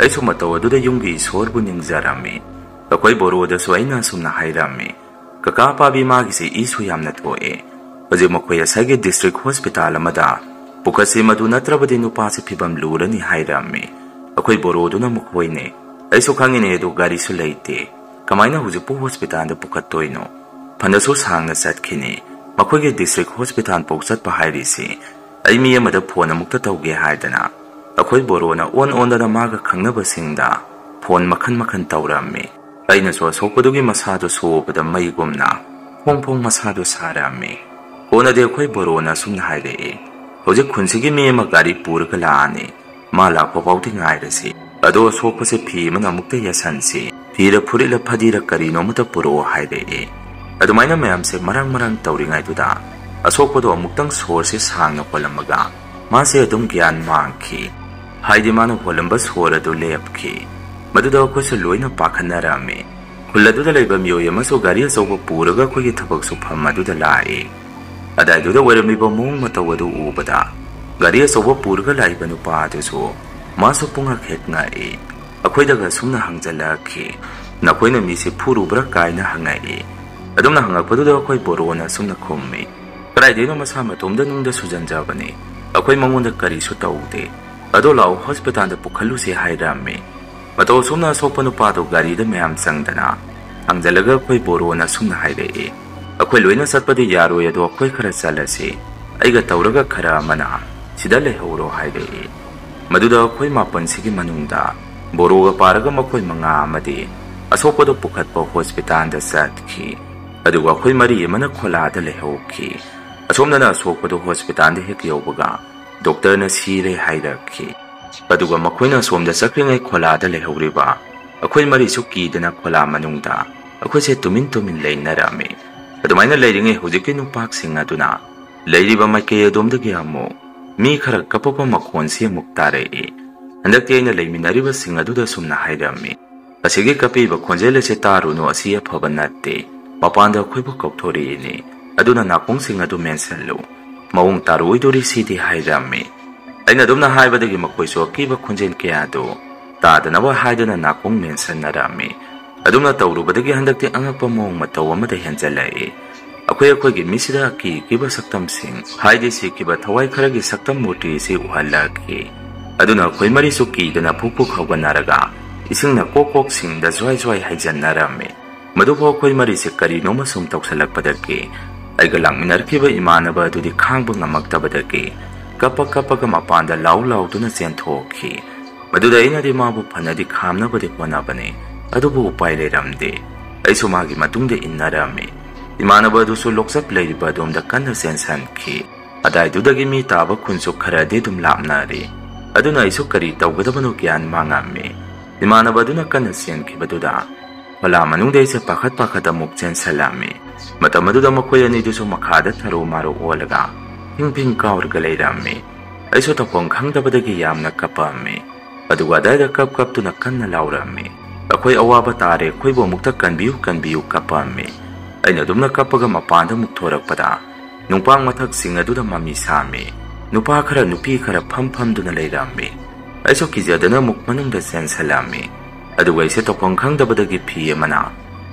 ꯑꯩꯁꯨ ꯃꯇꯧ ꯑꯗꯨꯗ ꯌꯨꯝꯒꯤ ꯏꯁꯣꯔꯕꯨ ꯅꯤꯡꯖꯔꯝꯃꯤ꯫ ꯑꯩꯈꯣꯏ ꯕꯣꯔꯣꯗꯁꯨ ꯑꯩꯅ ꯑꯁꯨꯝꯅ ꯍꯥꯏꯔꯝꯃꯤ, "ꯀꯀꯥ ꯑꯄꯥꯕꯤ, ꯃꯥꯒꯤꯁꯦ ꯏꯁꯨ ꯌꯥꯝꯅ ꯊꯣꯛꯑꯦ꯫ ꯍꯧꯖꯤꯛ ꯃꯈꯣꯏ ꯑꯁꯥꯏꯒꯤ district hospital ꯑꯃꯗ ꯄꯨꯈꯠꯁꯤ, ꯃꯗꯨ ꯅꯠꯇ꯭ꯔꯕꯗꯤ ꯅꯨꯄꯥꯁꯤ ꯐꯤꯕꯝ ꯂꯨꯔꯅꯤ" ꯍꯥꯏꯔꯝꯃꯤ꯫ ꯑꯩꯈꯣꯏ ꯕꯣꯔꯣꯗꯨꯅ ꯃꯈꯣꯏꯅꯦ, "ꯑꯩꯁꯨ ꯈꯪꯉꯤꯅꯦ, ꯑꯗꯨ ꯒꯥꯔꯤꯁꯨ ꯂꯩꯇꯦ, ꯀꯃꯥꯏꯅ ꯍꯧꯖꯤꯛꯄꯨ hospitalꯗ ꯄꯨꯈꯠꯇꯣꯏꯅꯣ? ꯐꯅꯁꯨ ꯁꯥꯡꯅ ꯆꯠꯈꯤꯅꯤ꯫ ꯃꯈꯣꯏꯒꯤ district hospital ꯐꯥꯎ ꯆꯠꯄ ꯍꯥꯏꯔꯤꯁꯤ ꯑꯩ ꯃꯤ ꯑꯃꯗ phone ꯑꯃꯨꯛꯇ ꯇꯧꯒꯦ" ꯍꯥꯏꯗꯅ ꯑꯩꯈꯣꯏ ꯕꯣꯔꯣꯅ ꯑꯣꯟ ꯑꯣꯟꯗꯅ ꯃꯥꯒ ꯈꯪꯅꯕꯁꯤꯡꯗ phone ꯃꯈꯟ ꯃꯈꯟ ꯇꯧꯔꯝꯃꯤ꯫ ꯑꯩꯅꯁꯨ ꯑꯁꯣꯛꯄꯗꯨꯒꯤ ꯃꯁꯥꯗꯨ ꯁꯣꯛꯕꯗ ꯃꯩꯒꯨꯝꯅ ꯐꯣꯡ ꯐꯣꯡ ꯃꯁꯥꯗꯨ ꯁꯥꯔꯝꯃꯤ꯫ ꯀꯣꯟꯅꯗꯤ ꯑꯩꯈꯣꯏ ꯕꯣꯔꯣꯅ ꯑꯁꯨꯝꯅ ꯍꯥꯏꯔꯛꯏ, "ꯍꯧꯖꯤꯛ ꯈꯨꯟꯁꯤꯒꯤ ꯃꯤ ꯑꯃ ꯒꯥꯔꯤ ꯄꯨꯔꯒ ꯂꯥꯛꯑꯅꯤ꯫ ꯃꯥ ꯂꯥꯛꯄ ꯐꯥꯎꯗꯤ ꯉꯥꯏꯔꯁꯤ꯫ ꯑꯗꯣ ꯑꯁꯣꯛꯄꯁꯦ ꯐꯤ ꯑꯃꯅ ꯑꯃꯨꯛꯇ ꯌꯥꯁꯟꯁꯤ꯫ ꯐꯤꯔ ꯐꯨꯔꯤꯠꯂ ꯐꯗꯤꯔ ꯀꯔꯤꯅꯣ ꯑꯃꯇ ꯄꯨꯔꯛꯑꯣ" ꯍꯥꯏꯔꯛꯑꯦ꯫ ꯑꯗꯨꯃꯥꯏꯅ ꯃꯌꯥꯝꯁꯦ ꯃꯔꯥꯡ ꯃꯔꯥꯡ ꯇꯧꯔꯤꯉꯩꯗꯨꯗ ꯑꯁꯣꯛꯄꯗꯣ ꯑꯃꯨꯛꯇꯪ ꯁꯣꯔꯁꯦ ꯁꯥꯡꯅ ꯍꯣꯜꯂꯝꯃꯒ ꯃꯥꯁꯦ ꯑꯗꯨꯝ ꯒ꯭ꯌꯥꯟ ꯃꯥꯡꯈꯤ꯫ ꯍꯥꯏꯗꯤ ꯃꯥꯅ ꯍꯣꯜꯂꯝꯕ ꯁꯣꯔ ꯑꯗꯨ ꯂꯦꯞꯈꯤ꯫ ꯃꯗꯨꯗ ꯑꯩꯈꯣꯏꯁꯨ ꯂꯣꯏꯅ ꯄꯥꯈꯠꯅꯔꯝꯃꯤ꯫ ꯈꯨꯜ ꯑꯗꯨꯗ ꯂꯩꯕ ꯃꯤꯑꯣꯏ ꯑꯃꯁꯨ ꯒꯥꯔꯤ ꯑꯆꯧꯕ ꯄꯨꯔꯒ ꯑꯩꯈꯣꯏꯒꯤ ꯊꯕꯛ ꯁꯨꯐꯝ ꯑꯗꯨꯗ ꯂꯥꯛꯏ꯫ ꯑꯗꯥꯏꯗꯨꯗ ꯑꯣꯏꯔꯝꯂꯤꯕ ꯃꯑꯣꯡ ꯃꯇꯧ ꯑꯗꯨ ꯎꯕꯗ ꯒꯥꯔꯤ ꯑꯆꯧꯕ ꯄꯨꯔꯒ ꯂꯥꯛꯏꯕ ꯅꯨꯄꯥ ꯑꯗꯨꯁꯨ ꯃꯥꯁꯨ ꯄꯨꯡꯉꯛ ꯍꯦꯛ ꯉꯛꯏ꯫ ꯑꯩꯈꯣꯏꯗꯒ ꯁꯨꯝꯅ ꯍꯪꯖꯜꯂꯛꯈꯤ, "ꯅꯈꯣꯏꯅ ꯃꯤꯁꯤ ꯐꯨꯔꯨꯕ꯭ꯔꯥ?" ꯀꯥꯏꯅ ꯍꯪꯉꯛꯏ꯫ ꯑꯗꯨꯝꯅ ꯍꯪꯉꯛꯄꯗꯨꯗ ꯑꯩꯈꯣꯏ ꯕꯣꯔꯣꯅ ꯁꯨꯝꯅ ꯈꯨꯝꯃꯤ, "ꯀꯗꯥꯏꯗꯩꯅꯣ, ꯃꯁꯥ ꯃꯇꯣꯝꯗ ꯅꯨꯡꯗ ꯁꯨꯖꯟꯖꯕꯅꯤ꯫ ꯑꯩꯈꯣꯏ ꯃꯉꯣꯟꯗ ꯀꯔꯤꯁꯨ ꯇꯧꯗꯦ꯫ "ꯑꯗꯣ ꯂꯥꯛꯑꯣ, ꯍꯣꯁꯄꯤꯇꯥꯜꯗ ꯄꯨꯈꯠꯂꯨꯁꯦ" ꯍꯥꯏꯔꯝꯃꯤ꯫ ꯃꯇꯧ ꯑꯁꯨꯝꯅ ꯑꯁꯣꯛꯄ ꯅꯨꯄꯥꯗꯣ ꯒꯥꯔꯤꯗ ꯃꯌꯥꯝ ꯆꯪꯗꯅ ꯍꯪꯖꯜꯂꯒ ꯑꯩꯈꯣꯏ ꯕꯣꯔꯣꯅ ꯑꯁꯨꯝꯅ ꯍꯥꯏꯔꯛꯑꯦ, "ꯑꯩꯈꯣꯏ ꯂꯣꯏꯅ ꯆꯠꯄꯗꯤ ꯌꯥꯔꯣꯏ, ꯑꯗꯣ ꯑꯩꯈꯣꯏ ꯈꯔ ꯆꯠꯂꯁꯤ, ꯑꯩꯒ ꯇꯧꯔꯒ ꯈꯔ ꯑꯃꯅ ꯁꯤꯗ ꯂꯩꯍꯧꯔꯣ" ꯍꯥꯏꯔꯛꯑꯦ꯫ ꯃꯗꯨꯗ ꯑꯩꯈꯣꯏ ꯃꯥꯄꯟꯁꯤꯒꯤ ꯃꯅꯨꯡꯗ ꯕꯣꯔꯣꯒ ꯄꯥꯔꯒ ꯃꯈꯣꯏ ꯃꯉꯥ ꯑꯃꯗꯤ ꯑꯁꯣꯛꯄꯗꯣ ꯄꯨꯈꯠꯄ ꯍꯣꯁꯄꯤꯇꯥꯜꯗ ꯆꯠꯈꯤ꯫ ꯑꯗꯨꯒ ꯑꯩꯈꯣꯏ ꯃꯔꯤ ꯑꯃꯅ ꯈꯣꯂꯥꯗ ꯂꯩꯍꯧꯈꯤ꯫ ꯑꯁꯣꯝꯗꯅ ꯑꯁꯣꯛꯄꯗꯣ ꯍꯣꯁꯄꯤꯇꯥꯜꯗ ꯍꯦꯛ ꯌꯧꯕꯒ ꯗꯣꯛꯇꯔꯅ "ꯁꯤꯔꯦ" ꯍꯥꯏꯔꯛꯈꯤ꯫ ꯑꯗꯨꯒ ꯃꯈꯣꯏꯅ ꯑꯁꯣꯝꯗ ꯆꯠꯈ꯭ꯔꯤꯉꯩ ꯈꯣꯂꯥꯗ ꯂꯩꯍꯧꯔꯤꯕ ꯑꯩꯈꯣꯏ ꯃꯔꯤꯁꯨ ꯀꯤꯗꯅ ꯈꯣꯂꯥ ꯃꯅꯨꯡꯗ ꯑꯩꯈꯣꯏꯁꯦ ꯇꯨꯃꯤꯟ ꯇꯨꯃꯤꯟ ꯂꯩꯅꯔꯝꯃꯤ꯫ ꯑꯗꯨꯃꯥꯏꯅ ꯂꯩꯔꯤꯉꯩ ꯍꯧꯖꯤꯛꯀꯤ ꯅꯨꯄꯥꯁꯤꯡ ꯑꯗꯨꯅ ꯂꯩꯔꯤꯕ ꯃꯥꯏꯀꯩ ꯑꯗꯣꯝꯗꯒꯤ ꯑꯃꯨꯛ ꯃꯤ ꯈꯔ ꯀꯞꯄꯛꯄ ꯃꯈꯣꯟꯁꯤ ꯑꯃꯨꯛ ꯇꯥꯔꯛꯏ꯫ ꯍꯟꯗꯛꯇꯤ ꯑꯩꯅ ꯂꯩꯃꯤꯟꯅꯔꯤꯕꯁꯤꯡ ꯑꯗꯨꯗ ꯑꯁꯨꯝꯅ ꯍꯥꯏꯔꯝꯃꯤ, "ꯑꯁꯤꯒꯤ ꯀꯞꯄꯤꯕ ꯈꯣꯟꯖꯦꯜ ꯑꯁꯤ ꯇꯥꯔꯨꯅꯨ, ꯑꯁꯤ ꯑꯐꯕ ꯅꯠꯇꯦ, ꯃꯄꯥꯟꯗ ꯑꯩꯈꯣꯏꯕꯨ ꯀꯧꯊꯣꯔꯛꯏꯅꯤ, ꯑꯗꯨꯅ ꯅꯥꯀꯣꯡꯁꯤꯡ ꯑꯗꯨ ꯃꯦꯟꯁꯤꯜꯂꯨ, ꯃꯑꯣꯡ ꯇꯥꯔꯣꯏꯗꯣꯔꯤꯁꯤꯗꯤ" ꯍꯥꯏꯔꯝꯃꯤ꯫ ꯑꯩꯅ ꯑꯗꯨꯝꯅ ꯍꯥꯏꯕꯗꯒꯤ ꯃꯈꯣꯏꯁꯨ ꯑꯀꯤꯕ ꯈꯣꯟꯖꯦꯜ ꯀꯌꯥꯗꯨ ꯇꯥꯗꯅꯕ ꯍꯥꯏꯗꯨꯅ ꯅꯥꯀꯣꯡ ꯃꯦꯟꯁꯤꯟꯅꯔꯝꯃꯤ꯫ ꯑꯗꯨꯝꯅ ꯇꯧꯔꯨꯕꯗꯒꯤ ꯍꯟꯗꯛꯇꯤ ꯑꯉꯛꯄ ꯃꯑꯣꯡ ꯃꯇꯧ ꯑꯃꯗ ꯍꯦꯟꯖꯜꯂꯛꯏ꯫ ꯑꯩꯈꯣꯏ ꯑꯩꯈꯣꯏꯒꯤ ꯃꯤꯠꯁꯤꯗ ꯑꯀꯤ ꯑꯀꯤꯕ ꯁꯛꯇꯝꯁꯤꯡ, ꯍꯥꯏꯗꯤ ꯁꯤꯈꯤꯕ ꯊꯋꯥꯏ ꯈꯔꯒꯤ ꯁꯛꯇꯝ ꯃꯨꯔꯇꯤ ꯑꯁꯤ ꯎꯍꯜꯂꯛꯈꯤ꯫ ꯑꯗꯨꯅ ꯑꯩꯈꯣꯏ ꯃꯔꯤꯁꯨ ꯀꯤꯗꯅ ꯐꯨꯛ ꯐꯨꯛ ꯍꯧꯒꯠꯅꯔꯒ ꯏꯁꯤꯡꯅ ꯀꯣꯛ ꯀꯣꯛ ꯁꯤꯡꯗ ꯖ꯭ꯋꯥꯏ ꯖ꯭ꯋꯥꯏ ꯍꯩꯖꯟꯅꯔꯝꯃꯤ꯫ ꯃꯗꯨꯐꯥꯎ ꯑꯩꯈꯣꯏ ꯃꯔꯤꯁꯦ ꯀꯔꯤꯅꯣꯃ ꯁꯨꯝ ꯇꯧꯁꯜꯂꯛꯄꯗꯒꯤ ꯑꯩꯒ ꯂꯥꯛꯃꯤꯟꯅꯔꯛꯈꯤꯕ ꯏꯃꯥꯟꯅꯕ ꯑꯗꯨꯗꯤ ꯈꯥꯡꯕ ꯉꯝꯃꯛꯇꯕꯗꯒꯤ ꯀꯞꯄ ꯀꯞꯄꯒ ꯃꯄꯥꯟꯗ ꯂꯥꯎ ꯂꯥꯎꯗꯨꯅ ꯆꯦꯟꯊꯣꯛꯈꯤ꯫ ꯃꯗꯨꯗ ꯑꯩꯅꯗꯤ ꯃꯥꯕꯨ ꯐꯅꯗꯤ ꯈꯥꯝꯅꯕꯗꯤ ꯍꯣꯠꯅꯕꯅꯤ, ꯑꯗꯨꯕꯨ ꯎꯄꯥꯏ ꯂꯩꯔꯝꯗꯦ꯫ ꯑꯩꯁꯨ ꯃꯥꯒꯤ ꯃꯇꯨꯡꯗ ꯏꯟꯅꯔꯝꯃꯤ꯫ ꯏꯃꯥꯟꯅꯕ ꯑꯗꯨꯁꯨ ꯂꯣꯛꯆꯞ ꯂꯩꯔꯤꯕ ꯑꯗꯣꯝꯗ ꯀꯟꯅ ꯆꯦꯟꯁꯟꯈꯤ꯫ ꯑꯗꯥꯏꯗꯨꯗꯒꯤ ꯃꯤ ꯇꯥꯕ ꯈꯨꯟꯁꯨ ꯈꯔꯗꯤ ꯑꯗꯨꯝ ꯂꯥꯞꯅꯔꯤ꯫ ꯑꯗꯨꯅ ꯑꯩꯁꯨ ꯀꯔꯤ ꯇꯧꯒꯗꯕꯅꯣ ꯒ꯭ꯌꯥꯟ ꯃꯥꯡꯉꯝꯃꯤ꯫ ꯏꯃꯥꯟꯅꯕ ꯑꯗꯨꯅ ꯀꯟꯅ ꯆꯦꯟꯈꯤꯕꯗꯨꯗ ꯈꯣꯂꯥ ꯃꯅꯨꯡꯗ ꯑꯩꯁꯦ ꯄꯥꯈꯠ ꯄꯥꯈꯠ ꯑꯃꯨꯛ ꯆꯦꯟꯁꯜꯂꯝꯃꯤ꯫ ꯃꯇꯝ ꯑꯗꯨꯗ ꯃꯈꯣꯏ ꯑꯅꯤꯗꯨꯁꯨ ꯃꯈꯥꯗ ꯊꯔꯣ ꯃꯥꯔꯣ ꯑꯣꯜꯂꯒ ꯐꯤꯡ ꯐꯤꯡ ꯀꯥꯎꯔꯒ ꯂꯩꯔꯝꯃꯤ꯫ ꯑꯩꯁꯨ ꯇꯧꯐꯝ ꯈꯪꯗꯕꯗꯒꯤ ꯌꯥꯝꯅ ꯀꯞꯄꯝꯃꯤ꯫ ꯑꯗꯨꯒ ꯑꯗꯥꯏꯗ ꯀꯞ ꯀꯞꯇꯨꯅ ꯀꯟꯅ ꯂꯥꯎꯔꯝꯃꯤ, "ꯑꯩꯈꯣꯏ ꯑꯋꯥꯕ ꯇꯥꯔꯦ, ꯑꯩꯈꯣꯏꯕꯨ ꯑꯃꯨꯛꯇ ꯀꯟꯕꯤꯌꯨ, ꯀꯟꯕꯤꯌꯨ" ꯀꯞꯄꯝꯃꯤ꯫ ꯑꯩꯅ ꯑꯗꯨꯝꯅ ꯀꯞꯄꯒ ꯃꯄꯥꯟꯗ ꯑꯃꯨꯛ ꯊꯣꯔꯛꯄꯗ ꯅꯨꯡꯄꯥꯡ ꯃꯊꯛꯁꯤꯡ ꯑꯗꯨꯗ ꯃꯃꯤ ꯁꯥꯝꯃꯤ꯫ ꯅꯨꯄꯥ ꯈꯔ ꯅꯨꯄꯤ ꯈꯔ ꯐꯝ ꯐꯝꯗꯨꯅ ꯂꯩꯔꯝꯃꯤ꯫ ꯑꯩꯁꯨ ꯀꯤꯖꯗꯅ ꯑꯃꯨꯛ ꯃꯅꯨꯡꯗ ꯆꯦꯟꯁꯜꯂꯝꯃꯤ꯫ ꯑꯗꯨꯒ ꯑꯩꯁꯦ ꯇꯧꯐꯝ ꯈꯪꯗꯕꯗꯒꯤ ꯐꯤ ꯑꯃꯅ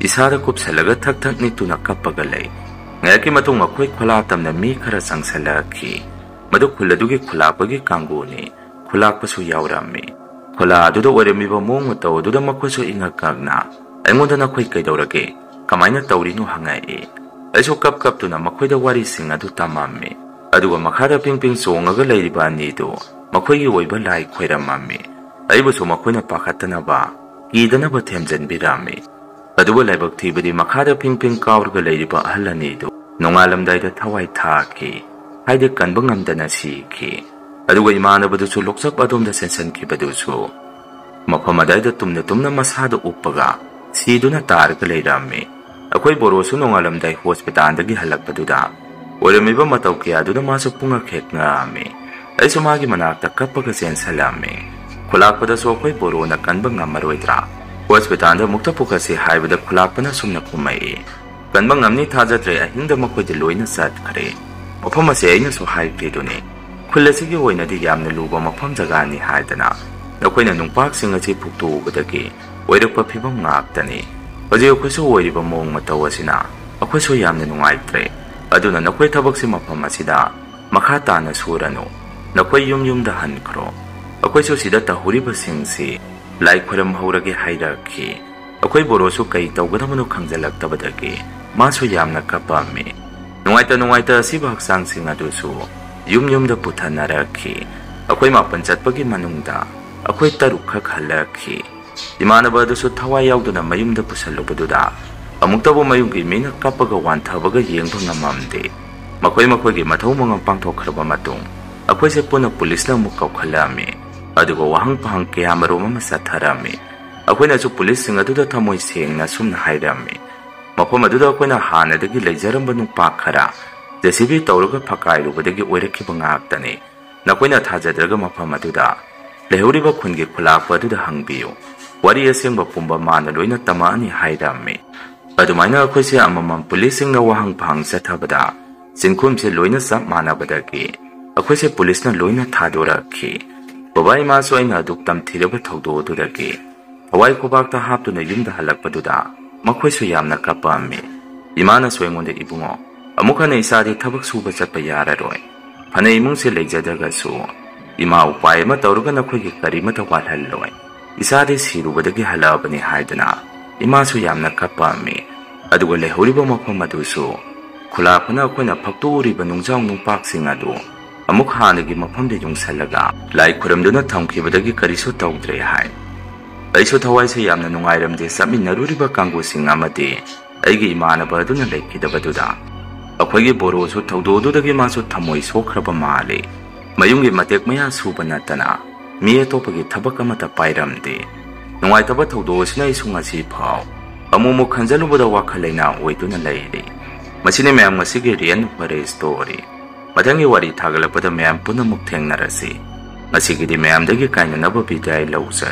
ꯏꯁꯥꯗ ꯀꯨꯞꯁꯜꯂꯒ ꯊꯛ ꯊꯛ ꯅꯤꯛꯇꯨꯅ ꯀꯞꯄꯒ ꯂꯩ꯫ ꯉꯥꯏꯍꯥꯛꯀꯤ ꯃꯇꯨꯡ ꯑꯩꯈꯣꯏ ꯈꯣꯂꯥ ꯇꯝꯅ ꯃꯤ ꯈꯔ ꯆꯪꯁꯜꯂꯛꯈꯤ꯫ ꯃꯗꯨ ꯈꯨꯜ ꯑꯗꯨꯒꯤ ꯈꯨꯂꯥꯛꯄꯒꯤ ꯀꯥꯡꯕꯨꯅꯤ꯫ ꯈꯨꯂꯥꯛꯄꯁꯨ ꯌꯥꯎꯔꯝꯃꯤ꯫ ꯈꯨꯂꯥ ꯑꯗꯨꯗ ꯑꯣꯏꯔꯝꯃꯤꯕ ꯃꯑꯣꯡ ꯃꯇꯧ ꯑꯗꯨꯗ ꯃꯈꯣꯏꯁꯨ ꯏꯉꯛ ꯉꯛꯅ ꯑꯩꯉꯣꯟꯗ "ꯅꯈꯣꯏ ꯀꯩꯗꯧꯔꯒꯦ? ꯀꯃꯥꯏꯅ ꯇꯧꯔꯤꯅꯣ?" ꯍꯪꯉꯛꯏ꯫ ꯑꯩꯁꯨ ꯀꯞ ꯀꯞꯇꯨꯅ ꯃꯈꯣꯏꯗ ꯋꯥꯔꯤꯁꯤꯡ ꯑꯗꯨ ꯇꯝꯃꯝꯃꯤ꯫ ꯑꯗꯨꯒ ꯃꯈꯥꯗ ꯄꯤꯡ ꯄꯤꯡ ꯆꯣꯡꯉꯒ ꯂꯩꯔꯤꯕ ꯑꯅꯤꯗꯨ ꯃꯈꯣꯏꯒꯤ ꯑꯣꯏꯕ ꯂꯥꯏ ꯈꯣꯏꯔꯝꯃꯝꯃꯤ꯫ ꯑꯩꯕꯨꯁꯨ ꯃꯈꯣꯏꯅ ꯄꯥꯈꯠꯇꯅꯕ, ꯀꯤꯗꯅꯕ ꯊꯦꯝꯖꯤꯟꯕꯤꯔꯝꯃꯤ꯫ ꯑꯗꯨꯕꯨ ꯂꯥꯏꯕꯛ ꯊꯤꯕꯗꯤ ꯃꯈꯥꯗ ꯄꯤꯡ ꯄꯤꯡ ꯀꯥꯎꯔꯒ ꯂꯩꯔꯤꯕ ꯑꯍꯜ ꯑꯅꯤꯗꯨ ꯅꯣꯡꯉꯥꯜꯂꯝꯗꯥꯏꯗ ꯊꯋꯥꯏ ꯊꯥꯈꯤ, ꯍꯥꯏꯗꯤ ꯀꯟꯕ ꯉꯝꯗꯅ ꯁꯤꯈꯤ꯫ ꯑꯗꯨꯒ ꯏꯃꯥꯟꯅꯕꯗꯨꯁꯨ ꯂꯣꯛꯆꯞ ꯑꯗꯣꯝꯗ ꯆꯦꯟꯁꯤꯟꯈꯤꯕꯗꯨꯁꯨ ꯃꯐꯝ ꯑꯗꯥꯏꯗ ꯇꯨꯝꯅ ꯇꯨꯝꯅ ꯃꯁꯥꯗ ꯎꯞꯄꯒ ꯁꯤꯗꯨꯅ ꯇꯥꯔꯒ ꯂꯩꯔꯝꯃꯤ꯫ ꯑꯩꯈꯣꯏ ꯕꯣꯔꯣꯁꯨ ꯅꯣꯡꯉꯥꯜꯂꯝꯗꯥꯏ ꯍꯣꯁꯄꯤꯇꯥꯜꯗꯒꯤ ꯍꯜꯂꯛꯄꯗꯨꯗ ꯑꯣꯏꯔꯝꯃꯤꯕ ꯃꯇꯧ ꯀꯌꯥꯗꯨꯗ ꯃꯥꯁꯨ ꯄꯨꯡꯉꯛ ꯍꯦꯛ ꯉꯛꯑꯝꯃꯤ꯫ ꯑꯩꯁꯨ ꯃꯥꯒꯤ ꯃꯅꯥꯛꯇ ꯀꯞꯄꯒ ꯆꯦꯟꯁꯤꯜꯂꯝꯃꯤ꯫ ꯈꯨꯂꯥꯛꯄꯗꯁꯨ ꯑꯩꯈꯣꯏ ꯕꯣꯔꯣꯅ ꯀꯟꯕ ꯉꯝꯃꯔꯣꯏꯗ꯭ꯔꯥ, ꯍꯣꯁꯄꯤꯇꯥꯜꯗ ꯑꯃꯨꯛꯇ ꯄꯨꯈꯠꯁꯤ ꯍꯥꯏꯕꯗ ꯈꯨꯂꯥꯛꯄꯅ ꯁꯨꯝꯅ ꯈꯨꯝꯃꯛꯏ, "ꯀꯟꯕ ꯉꯝꯅꯤ, ꯊꯥꯖꯗ꯭ꯔꯦ, ꯑꯍꯤꯡꯗ ꯃꯈꯣꯏꯗꯤ ꯂꯣꯏꯅ ꯆꯠꯈ꯭ꯔꯦ꯫ ꯃꯐꯝ ꯑꯁꯦ ꯑꯩꯅꯁꯨ ꯍꯥꯏꯈ꯭ꯔꯤꯗꯨꯅꯤ, ꯈꯨꯜ ꯑꯁꯤꯒꯤ ꯑꯣꯏꯅꯗꯤ ꯌꯥꯝꯅ ꯂꯨꯕ ꯃꯐꯝ ꯖꯒꯥꯅꯤ ꯍꯥꯏꯗꯅ ꯅꯈꯣꯏꯅ ꯅꯨꯡꯄꯥꯛꯁꯤꯡ ꯑꯁꯤ ꯐꯨꯛꯇꯣꯛꯎꯕꯗꯒꯤ ꯑꯣꯏꯔꯛꯄ ꯐꯤꯕꯝ ꯉꯥꯛꯇꯅꯤ꯫ ꯍꯧꯖꯤꯛ ꯑꯩꯈꯣꯏꯁꯨ ꯑꯣꯏꯔꯤꯕ ꯃꯑꯣꯡ ꯃꯇꯧ ꯑꯁꯤꯅ ꯑꯩꯈꯣꯏꯁꯨ ꯌꯥꯝꯅ ꯅꯨꯡꯉꯥꯏꯇ꯭ꯔꯦ꯫ ꯑꯗꯨꯅ ꯅꯈꯣꯏ ꯊꯕꯛꯁꯤ ꯃꯐꯝ ꯑꯁꯤꯗ ꯃꯈꯥ ꯇꯥꯅ ꯁꯨꯔꯅꯨ꯫ ꯅꯈꯣꯏ ꯌꯨꯝ ꯌꯨꯝꯗ ꯍꯟꯈ꯭ꯔꯣ꯫ ꯑꯩꯈꯣꯏꯁꯨ ꯁꯤꯗ ꯇꯧꯍꯧꯔꯤꯕꯁꯤꯡꯁꯤ ꯂꯥꯏ ꯈꯨꯔꯝꯍꯧꯔꯒꯦ" ꯍꯥꯏꯔꯛꯈꯤ꯫ ꯑꯩꯈꯣꯏ ꯕꯣꯔꯣꯁꯨ ꯀꯩ ꯇꯧꯒꯗꯕꯅꯣ ꯈꯪꯖꯤꯜꯂꯛꯇꯕꯗꯒꯤ ꯃꯥꯁꯨ ꯌꯥꯝꯅ ꯀꯞꯄꯝꯃꯤ꯫ ꯅꯨꯡꯉꯥꯏꯇ ꯅꯨꯡꯉꯥꯏꯇ ꯑꯁꯤꯕ ꯍꯛꯆꯥꯡꯁꯤꯡ ꯑꯗꯨꯁꯨ ꯌꯨꯝ ꯌꯨꯝꯗ ꯄꯨꯊꯅꯔꯛꯈꯤ꯫ ꯑꯩꯈꯣꯏ ꯃꯥꯄꯟ ꯆꯠꯄꯒꯤ ꯃꯅꯨꯡꯗ ꯑꯩꯈꯣꯏ ꯇꯔꯨꯛ ꯈꯛ ꯍꯜꯂꯛꯈꯤ꯫ ꯏꯃꯥꯟꯅꯕ ꯑꯗꯨꯁꯨ ꯊꯋꯥꯏ ꯌꯥꯎꯗꯅ ꯃꯌꯨꯝꯗ ꯄꯨꯁꯜꯂꯨꯕꯗꯨꯗ ꯑꯃꯨꯛꯇꯕꯨ ꯃꯌꯨꯝꯒꯤ ꯃꯤꯅ ꯀꯞꯄꯒ ꯋꯥꯟꯊꯕꯒ ꯌꯦꯡꯕ ꯉꯝꯃꯝꯗꯦ꯫ ꯃꯈꯣꯏ ꯃꯈꯣꯏꯒꯤ ꯃꯊꯧ ꯃꯉꯝ ꯄꯥꯡꯊꯣꯛꯈ꯭ꯔꯕ ꯃꯇꯨꯡ ꯑꯩꯈꯣꯏꯁꯦ ꯄꯨꯟꯅ ꯄꯨꯂꯤꯁꯅ ꯑꯃꯨꯛ ꯀꯧꯈꯠꯂꯛꯑꯝꯃꯤ꯫ ꯑꯗꯨꯒ ꯋꯥꯍꯪ ꯄꯥꯍꯪ ꯀꯌꯥꯃꯔꯨꯝ ꯑꯃ ꯆꯠꯊꯔꯝꯃꯤ꯫ ꯑꯩꯈꯣꯏꯅꯁꯨ ꯄꯨꯂꯤꯁꯁꯤꯡ ꯑꯗꯨꯗ ꯊꯃꯣꯏ ꯁꯦꯡꯅ ꯑꯁꯨꯝꯅ ꯍꯥꯏꯔꯝꯃꯤ, "ꯃꯐꯝ ꯑꯗꯨꯗ ꯑꯩꯈꯣꯏꯅ ꯍꯥꯟꯅꯗꯒꯤ ꯂꯩꯖꯔꯝꯕ ꯅꯨꯄꯥ ꯈꯔ ꯖꯦ ꯁꯤ ꯕꯤ ꯇꯧꯔꯒ ꯐꯀꯥꯏꯔꯨꯕꯗꯒꯤ ꯑꯣꯏꯔꯛꯈꯤꯕ ꯉꯥꯛꯇꯅꯤ꯫ ꯅꯈꯣꯏꯅ ꯊꯥꯖꯗ꯭ꯔꯒ ꯃꯐꯝ ꯑꯗꯨꯗ ꯂꯩꯍꯧꯔꯤꯕ ꯈꯨꯟꯒꯤ ꯈꯨꯂꯥꯛꯄ ꯑꯗꯨꯗ ꯍꯪꯕꯤꯌꯨ꯫ ꯋꯥꯔꯤ ꯑꯁꯦꯡꯕ ꯄꯨꯝꯕ ꯃꯥꯅ ꯂꯣꯏꯅ ꯇꯝꯃꯛꯑꯅꯤ" ꯍꯥꯏꯔꯝꯃꯤ꯫ ꯑꯗꯨꯃꯥꯏꯅ ꯑꯩꯈꯣꯏꯁꯦ ꯑꯃꯃꯝ ꯄꯨꯂꯤꯁꯁꯤꯡꯅ ꯋꯥꯍꯪ ꯄꯥꯍꯪ ꯆꯠꯊꯕꯗ ꯆꯤꯡꯈꯨꯝꯁꯦ ꯂꯣꯏꯅ ꯆꯞ ꯃꯥꯟꯅꯕꯗꯒꯤ ꯑꯩꯈꯣꯏꯁꯦ ꯄꯨꯂꯤꯁꯅ ꯂꯣꯏꯅ ꯊꯥꯗꯣꯔꯛꯈꯤ꯫ ꯕꯕꯥ ꯏꯃꯥꯁꯨ ꯑꯩꯅ ꯑꯗꯨꯛ ꯇꯝꯊꯤꯔꯕ ꯊꯧꯗꯣꯛ ꯑꯗꯨꯗꯒꯤ ꯊꯋꯥꯏ ꯈꯨꯕꯥꯛꯇ ꯍꯥꯞꯇꯨꯅ ꯌꯨꯝꯗ ꯍꯜꯂꯛꯄꯗꯨꯗ ꯃꯈꯣꯏꯁꯨ ꯌꯥꯝꯅ ꯀꯞꯄꯝꯃꯤ꯫ ꯏꯃꯥꯅꯁꯨ ꯑꯩꯉꯣꯟꯗ, "ꯏꯕꯨꯡꯉꯣ, ꯑꯃꯨꯛ ꯍꯟꯅ ꯏꯆꯥꯗꯤ ꯊꯕꯛ ꯁꯨꯕ ꯆꯠꯄ ꯌꯥꯔꯔꯣꯏ꯫ ꯐꯅ ꯏꯃꯨꯡꯁꯦ ꯂꯩꯖꯗ꯭ꯔꯒꯁꯨ "ꯏꯃꯥ, ꯎꯄꯥꯏ ꯑꯃ ꯇꯧꯔꯒ ꯅꯈꯣꯏꯒꯤ ꯀꯔꯤꯃꯇ ꯋꯥꯠꯍꯜꯂꯣꯏ꯫ ꯏꯆꯥꯗꯤ ꯁꯤꯔꯨꯕꯗꯒꯤ ꯍꯜꯂꯛꯑꯕꯅꯤ" ꯍꯥꯏꯗꯨꯅ ꯏꯃꯥꯁꯨ ꯌꯥꯝꯅ ꯀꯞꯄꯝꯃꯤ꯫ ꯑꯗꯨꯒ ꯂꯩꯍꯧꯔꯤꯕ ꯃꯐꯝ ꯑꯗꯨꯁꯨ ꯈꯨꯂꯥꯛꯄꯅ ꯑꯩꯈꯣꯏꯅ ꯐꯛꯇꯣꯛꯎꯔꯤꯕ ꯅꯨꯡꯖꯥꯎ ꯅꯨꯡꯄꯥꯛꯁꯤꯡ ꯑꯗꯨ ꯑꯃꯨꯛ ꯍꯥꯟꯅꯒꯤ ꯃꯐꯝꯗ ꯌꯨꯡꯁꯜꯂꯒ ꯂꯥꯏ ꯈꯨꯔꯝꯗꯨꯅ ꯊꯝꯈꯤꯕꯗꯒꯤ ꯀꯔꯤꯁꯨ ꯇꯧꯗ꯭ꯔꯦ ꯍꯥꯏ꯫ ꯑꯩꯁꯨ ꯊꯋꯥꯏꯁꯦ ꯌꯥꯝꯅ ꯅꯨꯡꯉꯥꯏꯔꯝꯗꯦ꯫ ꯆꯠꯃꯤꯟꯅꯔꯨꯔꯤꯕ ꯀꯥꯡꯕꯨꯁꯤꯡ ꯑꯃꯗꯤ ꯑꯩꯒꯤ ꯏꯃꯥꯟꯅꯕ ꯑꯗꯨꯅ ꯂꯩꯈꯤꯗꯕꯗꯨꯗ꯫ ꯑꯩꯈꯣꯏꯒꯤ ꯕꯣꯔꯣꯁꯨ ꯊꯧꯗꯣꯛ ꯑꯗꯨꯗꯒꯤ ꯃꯥꯁꯨ ꯊꯃꯣꯏ ꯁꯣꯛꯈ꯭ꯔꯕ ꯃꯥꯜꯂꯤ꯫ ꯃꯌꯨꯝꯒꯤ ꯃꯇꯦꯛ ꯃꯌꯥ ꯁꯨꯕ ꯅꯠꯇꯅ ꯃꯤ ꯑꯇꯣꯞꯄꯒꯤ ꯊꯕꯛ ꯑꯃꯠꯇ ꯄꯥꯏꯔꯝꯗꯦ꯫ ꯅꯨꯡꯉꯥꯏꯇꯕ ꯊꯧꯗꯣꯛ ꯑꯁꯤꯅ ꯑꯩꯁꯨ ꯉꯁꯤ ꯐꯥꯎ ꯑꯃꯨꯛ ꯑꯃꯨꯛ ꯈꯟꯖꯜꯂꯨꯕꯗ ꯋꯥꯈꯜ ꯂꯩꯅꯥ ꯑꯣꯏꯗꯨꯅ ꯂꯩꯔꯤ꯫ ꯃꯁꯤꯅꯤ ꯃꯌꯥꯝ ꯉꯁꯤꯒꯤ ꯔꯤꯌꯦꯜ ꯅꯨꯄꯥꯔꯦ ꯁ꯭ꯇꯣꯔꯤ꯫ ꯃꯊꯪꯒꯤ ꯋꯥꯔꯤ ꯊꯥꯒꯠꯂꯛꯄꯗ ꯃꯌꯥꯝ ꯄꯨꯟꯅ ꯑꯃꯨꯛ ꯊꯦꯡꯅꯔꯁꯤ꯫ ꯉꯁꯤꯒꯤꯗꯤ ꯃꯌꯥꯝꯗꯒꯤ ꯀꯥꯏꯅꯅꯕ ꯕꯤꯗꯥꯏ ꯂꯧꯖꯔꯦ꯫